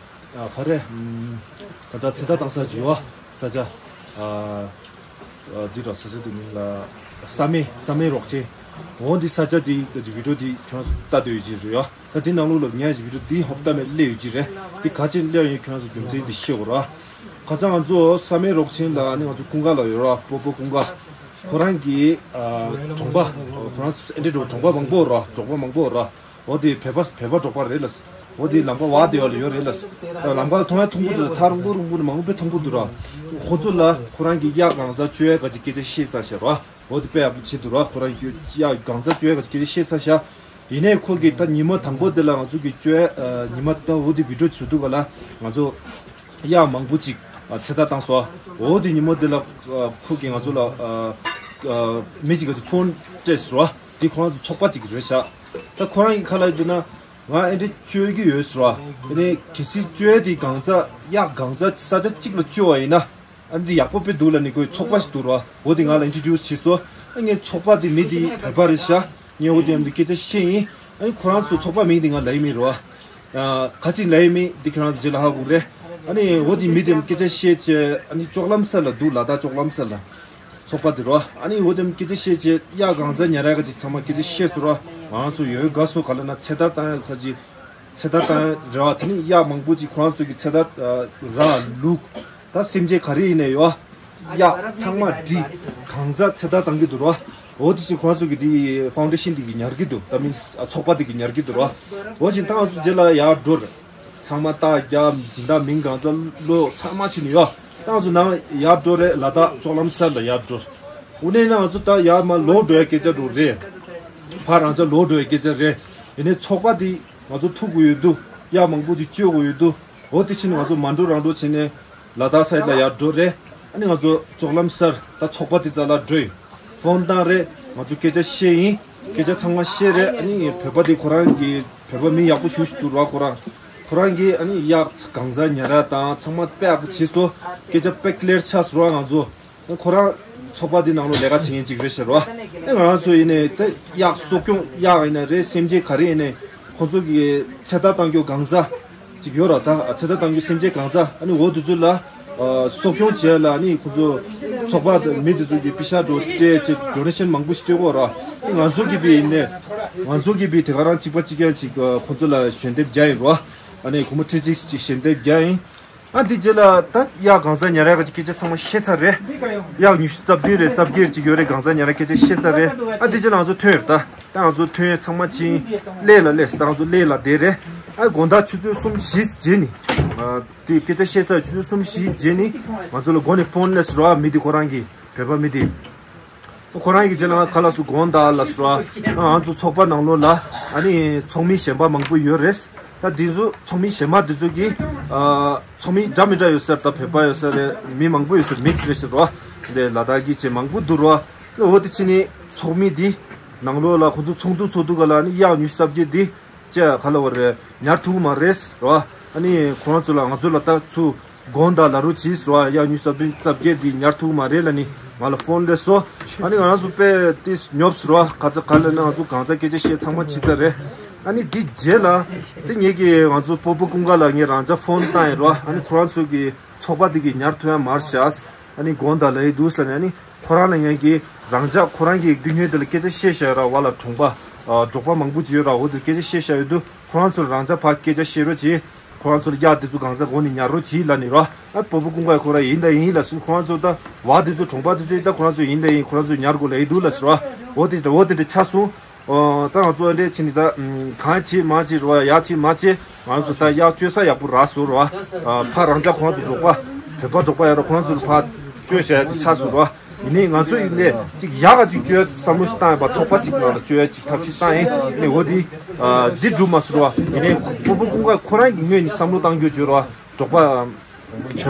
ཨ་ག་རེ། ད་ལྟ་ཚེ་ཐར་བཏང་ས་ཅིག་ཡོད་ས་ཆ། ཨ་ཨ་འདི་ར་ས་ཆ་དེ་མིང་ལ་བསམ་ཡས་བསམ་ཡས་རོགས་ཆེན། འོ་འདི་ས་ཆ་དེ་གི་བི་ཌིའོ་དེ་ཁྱོད་ཚོ་ལྟ་འདོད་ཡོད་ཀྱི་རེད་ཡ། ད་དེ་ནང་ལོགས་ལ་ངས་བི་ཌིའོ་དེ་ཧོབ་ལྟ་མེད་སླེབས་ཡོད་ཀྱི་རེད། དེ་ག་ཅི་སླེབས་ཡོད་ཁྱོད་ཚོ་རྒྱུ་མཚན་དེ་ཤེས་དགོས་ར། ཁ་སང་ང་ཚོ་བསམ་ཡས་རོགས་ཆེན་ལ་ནི་ང་ཚོ་ཀུན་དགའ་ལགས་ཡོད་ར། སྤོ་སྤོ་ཀུན་དགའ། ཁོ་རང་གི་ཨ་གྲོང་པ་ཁོ་རང་ཨེ་འདྲ་འགྲོ་གྲོང་པ་མང་པོ་ར། གྲོགས་པོ་མང་པོ་ར། འོ་དེ་བོད་པ་བོད་པ་གྲོགས་པོ་རེད་ལ། འོ་དེ་ལམ་ཁ་བ་དེ་བ་ལ་ཡོད་རེད་ལ། ལམ་ཁ་ལ་མཐོང་ཡ་མཐོང་གི་འདུག་ཐག་རིང་པོ་རིང་པོ་ནས་མང་པོ་དཔེ་མཐོང་གི་འདུག་ར། ཁོ་ཚོ་ལ་ཁོ་རང་གི་གཡག་གང་ཟག་བཅོ་ཡ་ག་ཅིག་སྐད་ཆ་བཤད་ས་ཤག་ར། འོ་དེ་དཔེ་ཡག་པོ་བྱེད་འདུག་ར། ཁོ་རང་གི་གཡག་གང་ཟག་བཅོ་ཡ་ག་ཅིག་སྐད་ཆ་བཤད་ས་ཤག་ཡིན་ནའི་ཁོ་གིས་ད་ཉི་མ་དང་པོ་དེ་ལ་ང་ཚོ་གི་བཅོ་ཡ་ཨ་ཉི་མ་ད་འོ་དེ་བི་ཌིའོ་བྱེད་དུས་ག་ལ་ང་ཚོ་གཡག་མང་པོ་ཅིག་ཨ་ཚེ་ཐར་བཏང་སོང་། འོ་དེ་ཉི་མ་དེ་ལ་ཨ་ཁོ་གིས་ང་ཚོ་ལ་ཨ་ཨ་མི་གཅིག་ག་ཅིག་ཕོན་སྤྲད་སོང་། དེ་ཁོ་རང་ཚོ་ཚོགས་པ་ཅིག་རེད་ཤག་ད་ཁོ་རང་གི་ཁ་ལ་ཡོད་ན་ང་ཨེ་འདྲ་བཅོ་གི་ཡོད་ཟེར་བ། ཨེ་ནས་གལ་སྲིད་བཅོ་ཡ་དེ་གང་ཚ་གཡག་གང་ཚ་ས་ཆ་གཅིག་ལ་བཅོ་བ་ཡིན་ན་ཨ་འདི་ཡག་པོ་དཔེ་འདུག་ལ་ནི་ཁོའི་ཚོགས་པ་ཞིག་འདུག་ར། འོ་དེ་ང་ལ་ཨིན་ཊྲོ་ཌིའུ་སི་བྱས་སོང་། ཨ་ངའི་ཚོགས་པ་དེ་མི་དེ་བོད་པ་རེད་ཤག་ངས་འོ་དེ་ཡང་དེ་སྐད་ཆ་བཤད་ཡིན། ཨ་ནི་ཁོ་རང་ཚོ་ཚོགས་པ་མིང་དེ་ང་ལབ་ཡི་མེད་ར། ཨ་ག་ཅིག་ལབ་ཡི་མེད་དེ་ཁྱེད་རང་ཚོ་རྗེས་ལ་ཧ་གོ་རེད། ཨ་ནི་འོ་དེ་མི་དེ་སྐད་ཆ་བཤད་བྱས་ཨ་ནི་ཅོག་ལམ་སར་ལ་འདུག་ལ་ད་ཅོག་ལམ་སར་ལ། ཚོགས་པ་དེ་རོ། ཨ་ནི་འོ་དེམ་སྐད་ཆ་བཤད་བྱས་གཡག་གང་ཟག་ཉར་ཡ་ག་ཅིག་ཚང་མ་སྐད་ཆ་བཤད་སོང་རོ། ང་ཚོ་ཡོད་དགའ་སོ་ག་ལ་ན་ཚེ་ཐར་བཏང་ཡ་ཁ་ཅིག་ཚེ་ཐར་བཏང་ཡ་རེད་བ། དེ་ནི་གཡག་མང་པོ་ཅིག་ཁོ་རང་ཚོ་གི་ཚེ་ཐར་ར་ལུག་ད་སེམས་ཅན་ག་རེ་ཡིན་ནའི་ཡོད་གཡག་ཚང་མ་འདི་གང་ཟག་ཚེ་ཐར་བཏང་གི་འདུག་རོ། འོ་དེ་བཞིན་ཁོ་རང་ཚོ་གི་དེ་ཕའུན་ཌེ་ཤན་དེ་གི་ཉར་གི་འདུག་ད་མིན་ཚོགས་པ་དེ་གི་ཉར་གི་འདུག་རོ། འོ་བཞིན་ད་ང་ཚོ་རྗེས་ལ་ཡར་འགྲོ་རེད། ཚང་མ་རྟགས་རྒྱག་སྦྱིན་བདག་མིང་གང་ཚང་བློ་ཚང་མ་ཕྱིན་ནས་ཡོད། ད་ང་ཚོ་ནང་ཡར་འགྲོ་རེད་ལ་དྭགས་ཅོག་ལམ་སར་ལ་ཡར་འགྲོ། དངོས་གནས་ན་ང་ཚོ་ད་ཡར་མར་ལོག་འགྲོ་ཡ་སྐད་ཆ་འགྲོ་རེད། ཕར་རང་ཅག་ལོག་འགྲོ་བའི་སྐད་ཆ་རེད། ཡིན་ནའི་ཚོགས་པ་འདི་ང་ཚོ་ཐུག་དགོས་ཡོད་དུས་གཡག་མང་པོ་ཅིག་གཅོད་དགོས་ཡོད་དུས། འོ་དེ་ཕྱིན་ང་ཚོ་མ་འགྲོ་རང་འགྲོ་བྱས་ནས་ལ་དྭགས་སའིད་ལ་ཡར་འགྲོ་རེད། ཨ་ནི་ང་ཚོ་ཅོག་ལམ་སར་ད་ཚོགས་པ་དེ་རྩ་ལ་འགྲོ་ཡིན། ཕོན་བཏང་རེད། ང་ཚོ་སྐད་ཆ་བཤད་ཡིན། སྐད་ཆ་ཚང་མ་བཤད་རེད། ཨ་ནི་བོད་པ་དེ་ཁོ་རང་གི་བོད་པ་མི་ཡག་པོ་ཞེ་ཅིག་འདུག་ར། ཁོ་རང་ཁོ་རང་གིས་ཨ་ནི་གཡག་གང་ཟག་ཉར་ཡ་དང་ཚང་མ་དཔེ་ཡག་པོ་བྱས་སོང་། སྐད་ཆ་དཔེ་ཀི་ལེར་ཆགས་སོང་ར། ང་ཚོ་ཁོ་རང་ཚོགས་པ་འདི་ནང་ལོགས་ལས་ཀ་བྱེད་མཁན་ཅིག་རེད་ཤག་ར། ཨེ་ང་རང་ཚོ་ཡིན་ནའི་ད་གཡག་གསོ་སྐྱོང་གཡག་ཡིན་ན་རེད། སེམས་ཅན་ག་རེ་ཡིན་ནའི་ཁོང་ཚོ་གི་ཚེ་ཐར་གཏང་རྒྱུ་གང་ཟག་ཅིག་ཡོད་ར། ད་ཚེ་ཐར་གཏང་རྒྱུ་སེམས་ཅན་གང་ཟག་ཨ་ནི་འོ་དེ་ཚོ་ལ་ཨ་གསོ་སྐྱོང་བྱེད་ཡ་ལ་ཨ་ནི་ཁོང་ཚོ་ཚོགས་པ་དང་མི་དེ་ཚོ་གི་པེ་ཤ་འགྲོ་སྤྲད་བྱས་ཌོ་ནེ་ཤན་མང་པོ་ཞིག་སྤྲད་ཀྱི་ཡོད་ར། ཨ་ནི་ང་ཚོ་གི་བི་ཡིན་ནའི་ང་ཚོ་གི་བི་དེ་ག་རང་གཅིག་པ་གཅིག་རྐྱང་ཅིག་ཨ་ཁོང་ཚོ་ལ་ཞལ་འདེབས་རྒྱག་ཡིན་ར། ཨ་ནི་སྒོར་མོ་ཁྲི་གཅིག་ཅིག་ཞལ་འདེབས་རྒྱག་ཡིན། ཨ་འདི་རྗེས་ལ་ད་གཡག་གང་ཟག་ཉར་ཡག་གི་སྐད་ཆ་ཚང་མ་བཤད་ཚར་རེད། གཡག་ཉི་ཤུ་རྩ་བདུན་རེད་རྩ་བརྒྱད་ཅིག་ཡོད་རེད། གང་ཟག་ཉར་ཡག་སྐད་ཆ་བཤད་ཚར་རེད། ཨ་འདི་རྗེས་ལ་ང་ཚོ་ཐོན་ཡོད་རེད། ད་ད་ང་ཚོ་ཐོན་ཡོད་ཚང་མ་ཕྱིན་སླེབས་ལ་སླེབས། ད་ང་ཚོ་སླེབས་ལ་བསྡད་རེད། ཨ་དགོང་དག་ཆུ་ཚོད་གསུམ་བཞི་རྗེས་ནི། ཨ་དེ་སྐད་ཆ་བཤད་ཚར་ཆུ་ཚོད་གསུམ་བཞི་རྗེས་ནི་ང་ཚོ་ལ་སྒོ་ནས་ཕོན་སླེབས་སོང་ར། མི་དེ་ཁོ་རང་གི་བོད་པ་མི་དེ། ཁོ་རང་གི་རྗེས་ལ་ང་ཁ་ལག་སུ་དགོངས་དག་ལ་སོ། ང་ཚོ་ཚོགས་པ་ནང་ལོགས་ལ་ཨ་ནི་ཚོགས་མི་གཞན་པ་མང་པོ་ཡོད་རེད། ད་འདི་ཚོ་ཚོགས་མི་གཞན་པ་འདི་ཚོ་གི་ཨ་ཚོགས་མི་འདྲ་མི་འདྲ་ཡོད་ས་རེད། ད་བོད་པ་ཡོད་ས་རེད། མི་མང་པོ་ཡོད་ས་རེད། མིག་སི་རེད་ཟེར་རོ། འདི་ལ་དྭགས་ཀྱི་ཆེ་མང་པོ་འདུག་རོ། འོ་དེ་ཕྱིན་ནི་ཚོགས་མི་འདི་ནང་ལོགས་ལ་ཁོང་ཚོ་ཚོགས་འདུ་ཚོགས་འདུ་ག་ལ་ནི་གཡག་ཉི་ཤུ་རྩ་བརྒྱད་འདི། ཅེས་ག་ལ་བ་རེད། ཉར་ཐུབ་མ་རེད་རོ། ཨ་ནི་ཁོ་རང་ཚོ་ལ་ང་ཚོ་ལ་ད་ཚུར་དགོངས་དག་ལབ་རོགས་གྱིས་རོ། གཡག་ཉི་ཤུ་རྩ་བདུན་རྩ་བརྒྱད་འདི་ཉར་ཐུབ་མ་རེད་ལབ་ནི་ང་ལ་ཕོན་སླེབས་སོང་། ཨ་ནི་ང་རང་ཚོ་དཔེ་ཏིས་ཉོབ་སོང་རོ། ག་ཚ་ག་ལ་ན་ང་ཚོ་གང་ཚ་སྐད་ཆ་བཤད་ཚང་མ་ཕྱི་ཚ་རེད། ཨ་ནི་འདི་རྗེས་ལ་དེ་ངེད་ཀྱིས་ང་ཚོ་སྤོ་བོ་ཀུན་དགའ་ལ་ངས་རང་ཅག་ཕོན་བཏང་ཡིན་རོ། ཨ་ནི་ཁོ་རང་ཚོ་གི་ཚོགས་པ་དེ་གི་ཉར་ཐུབ་ཡ་མ་རེད་ཤག་ཨ་ནི་དགོངས་དག་ལབ་ཡི་འདུག་ཟེར་ནས། ཨ་ནི་ཁོ་རང་ལ་ངས་ཀྱིས་རང་ཅག་ཁོ་རང་གི་རྒྱུ་ཉོས་དེ་ལ་སྐད་ཆ་བཤད་བཞག་ཡོད་ར། བ་ལ་གྲོང་པ་ཨ་འབྲོག་པ་མང་པོ་ཅིག་ཡོད་ར། འོ་དེ་སྐད་ཆ་བཤད་བཞག་ཡོད་དུས་ཁོ་རང་ཚོར་རང་ཅག་ཕར་སྐད་ཆ་བཤད་རོགས་གྱིས། ཁོ་རང་ཚོར་གཡག་དེ་ཚོ་གང་ཟག་འོ་ནི་ཉར་རོགས་གྱིས་ལབ་ནི་ར། ཨ་སྤོ་བོ་ཀུན་དགའ་ཁོ་ར་ཡིན་ད་ཡིན་ལབ་སོང་། ཁོ་རང་ཚོ་ད་བ་དེ་ཚོ་གྲོང་པ་དེ་ཚོ་ཡིན་ད་ཁོ་རང་ཚོ་ཡིན་ད་ཡིན། ཁོ་རང་ཚོ་ཉར་དགོས་ལབ་ཡི་འདུག་ལབ་སོང་ར། འོ་དེ་འོ་དེ་འདྲ་ཆགས་སོང་། ཨོ། ད་ང་ཚོ་འདྲས་ཕྱིན་ནི་ད་གང་བྱེད་མ་བྱེད་རོ། ཡག་བྱེད་མ་བྱེད། ང་ཚོ་ད་གཡག་བཅོལ་ས་ཡག་པོ་རག་སོང་རོ། ཨ་ཕ་རང་ཅག་ཁོང་ཚོ་འབྲོག་པ་བོད་པ་འབྲོག་པ་ཡ་རོ། ཁོང་ཚོ་ལ་ཕ་བཅོལ་བྱ་ཡ་དེ་ཆགས་སོང་རོ། ཡིན་ནའི་ང་ཚོ་ཡིན་ནའི་ཅིག་ཡག་ག་ཅིག་བཅོལ་བསམ་བློ་ཞིག་བཏང་ཡ་པ། ཚོགས་པ་ཅིག་ནང་ལ་བཅོལ་ཡ་ཅིག་ཐབས་ཤིག་བཏང་ཡིན་ནའི་འོ་དེ་འདི་འགྲུབ་མ་སོང་རོ། ཡིན་ནའི་ཕུ་བོ་ཀུན་དགའ་ཁོ་རང་གི་ངོས་ནས་བསམ་བློ་བཏང་རྒྱུ་བཅོལ་རོ། འབྲོག་པ།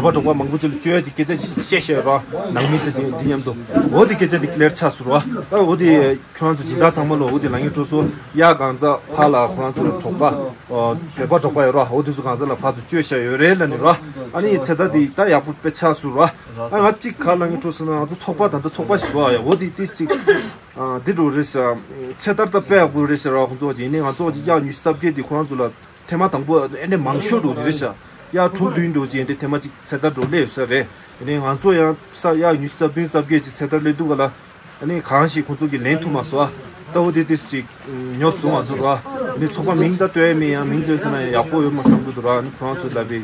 བོད་པ་འབྲོག་པ་མང་པོ་ཅིག་ལ་བཅོལ་ཡ་ཅིག་སྐད་ཆ་ཅིག་བཤད་བཤད་རོ། ནང་མི་དེ་དེ་འདི་མཉམ་དུ་འོ་དེ་སྐད་ཆ་དེ་ཀི་ལེར་ཆགས་སོང་རོ། ཨ་འོ་དེ་ཁྱོད་རང་ཚོ་སྦྱིན་བདག་ཚང་མ་ལོ་འོ་དེ་ལ་ངས་སྤྲོ་སོང་། གཡག་གང་ཟག་ཕ་ལ་ཁོ་རང་ཚོ་ལ་འབྲོག་པ་བོད་པ་འབྲོག་པ་ཡོད་རོ། འོ་དེ་ཚོ་གང་ཟག་ལ་ཕར་ཚུར་བཅོལ་བཞག་ཡོད་རེད་ལབ་ནི་རོ། ཨ་ནི་ཚེ་ཐར་དེ་ད་ཡག་པོ་དཔེ་ཆགས་སོང་རོ། ཨ་ང་གཅིག་ག་ལ་ངས་སྤྲོ་སོང་ན་ང་ཚོ་ཚོགས་པ་ད་ལྟ་ཚོགས་པ་ཞིག་རོ། ཡ་འོ་དེ་ཏིས་ཅིག་འདི་འགྲོ་རེད་ཤག་ཚེ་ཐར་ད་དཔེ་ཡག་པོ་རེད་ཤག་རོ། ཁོང་ཚོ་ཅིག་ཡིན་ནའི་ང་ཚོ་ཅིག་གཡག་ཉི་ཤུ་རྩ་བརྒྱད་དེ་ཁོ་རང་ཚོ་ལ། ཐེངས་མ་དང་པོ་ཨེ་ནས་མང་ཤོས་འགྲོ་གི་རེད་ཤག་གཡག་དྲུག་བདུན་འགྲོ་གི་ཡིན་ཏེ་ཐེངས་མ་གཅིག་ཚེ་ཐར་འགྲོ་སླེབས་ཡོད་ས་རེད། ཡིན་ནའི་ང་ཚོ་ཡང་ས་གཡག་ཉི་ཤུ་རྩ་བདུན་རྩ་བརྒྱད་ཅིག་ཚེ་ཐར་སླེབས་དུས་ག་ལ་ཨ་ནི་གང་ཞིག་ཁོང་ཚོ་གིས་ལེན་ཐུབ་མ་སོང་ཨ། ལྟ་བུ་དེ་ཏིས་ཅིག་ཉོབ་སོང་ང་ཚོ་ར། ཨ་ནི་ཚོགས་པ་མིང་ད་བཏོན་ཡ་མིན་ཡང་མིང་བཏོན་ཟེར་ན་ཡང་ཡག་པོ་ཡོད་མ་བསམ་གི་འདུག་ར། ཨ་ནི་ཁོ་རང་ཚོ་ལབ་པའི་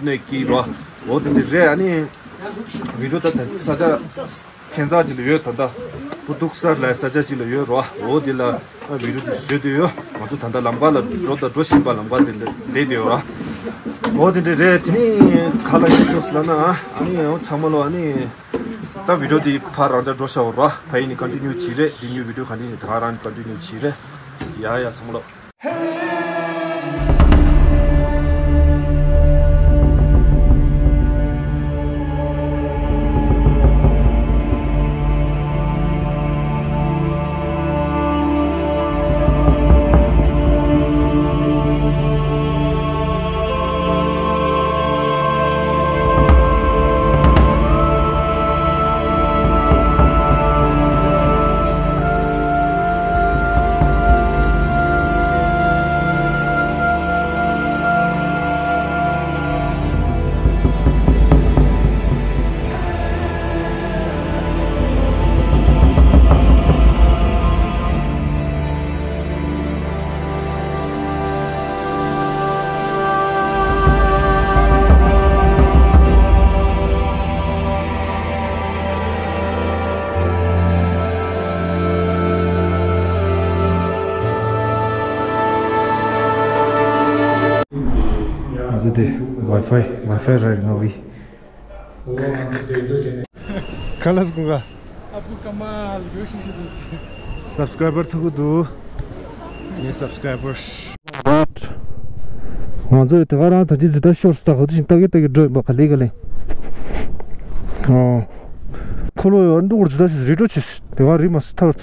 གནས་ཀྱི་ར། འོ་དེ་འདྲ་རེད། ཨ་ནི་བི་ཌིའོ་ད་ད་ས་ཆ། ཁྱད་མཚར་ཅིག་ལ་ཡོད། ད་ལྟ་སྤུ་ཏུག་སར་ལ་ས་ཆ་ཅིག་ལ་ཡོད་རོ། འོ་དེ་ལ་ཨ་བི་ཌིའོ་དེ་བཟོས་དུ་ཡོད། ང་ཚོ་ད་ལྟ་ལམ་ཁ་ལ་འགྲོ་དང་འགྲོ་བཞིན་པ་ལམ་ཁ་དེ་འདྲ་བསྡད་དེ་ཡོད་ར། འོ་དེ་འདྲ་རེད། དེ་ནི་ག་ལ་ཡོད་སོང་ལབ་ན་ཨ་ནི་ཡང་ཚང་མ་ལོ་ཨ་ནི་ད་བི་ཌིའོ་དེ་ཕར་རང་འཇགས་འགྲོ་ཤག་ར། ཕ་ཡིན་ནི་ཀོན་ཊི་ནིའུ་བྱེད་རེད། འདི་ཉིད་བི་ཌིའོ་ག་འདི་ནི་ད་ག་རང་ནི་ཀོན་ཊི་ནིའུ་བྱེད་རེད། ཡ་ཡ་ཚང་མ་ལོ། ང་ཚོ་དེ་ཝའི་ཕའི་ཝའི་ཕའི་རེད་ང་བི། ཁ་ལག་སྐུ་ག་ཨ་བུ་ཀ་མ་ལ་གོ་ཤི་ཤི་དུ་སི། སབ་སི་ཀ་རའི་བར་ཐུག་གི་འདུག་ངའི་སབ་སི་ཀ་རའི་བར། ང་ཚོ་དེ་ག་རང་ད་ཅི་ཟི་ད་ཤོར་སི་ད་ཧོ་དེ་བཞིན་ལྟ་གི་ལྟ་གི་འགྲོ་ཡིན་པ་ག་ལེ་ག་ལེ། ཨོ། ཁོ་ལོ་ཡོད་འདུག་གོ་ཟི་ད་ཞིག་རི་འགྲོ་ཆེ་དེ་ག་རི་མ་སི་ཐར།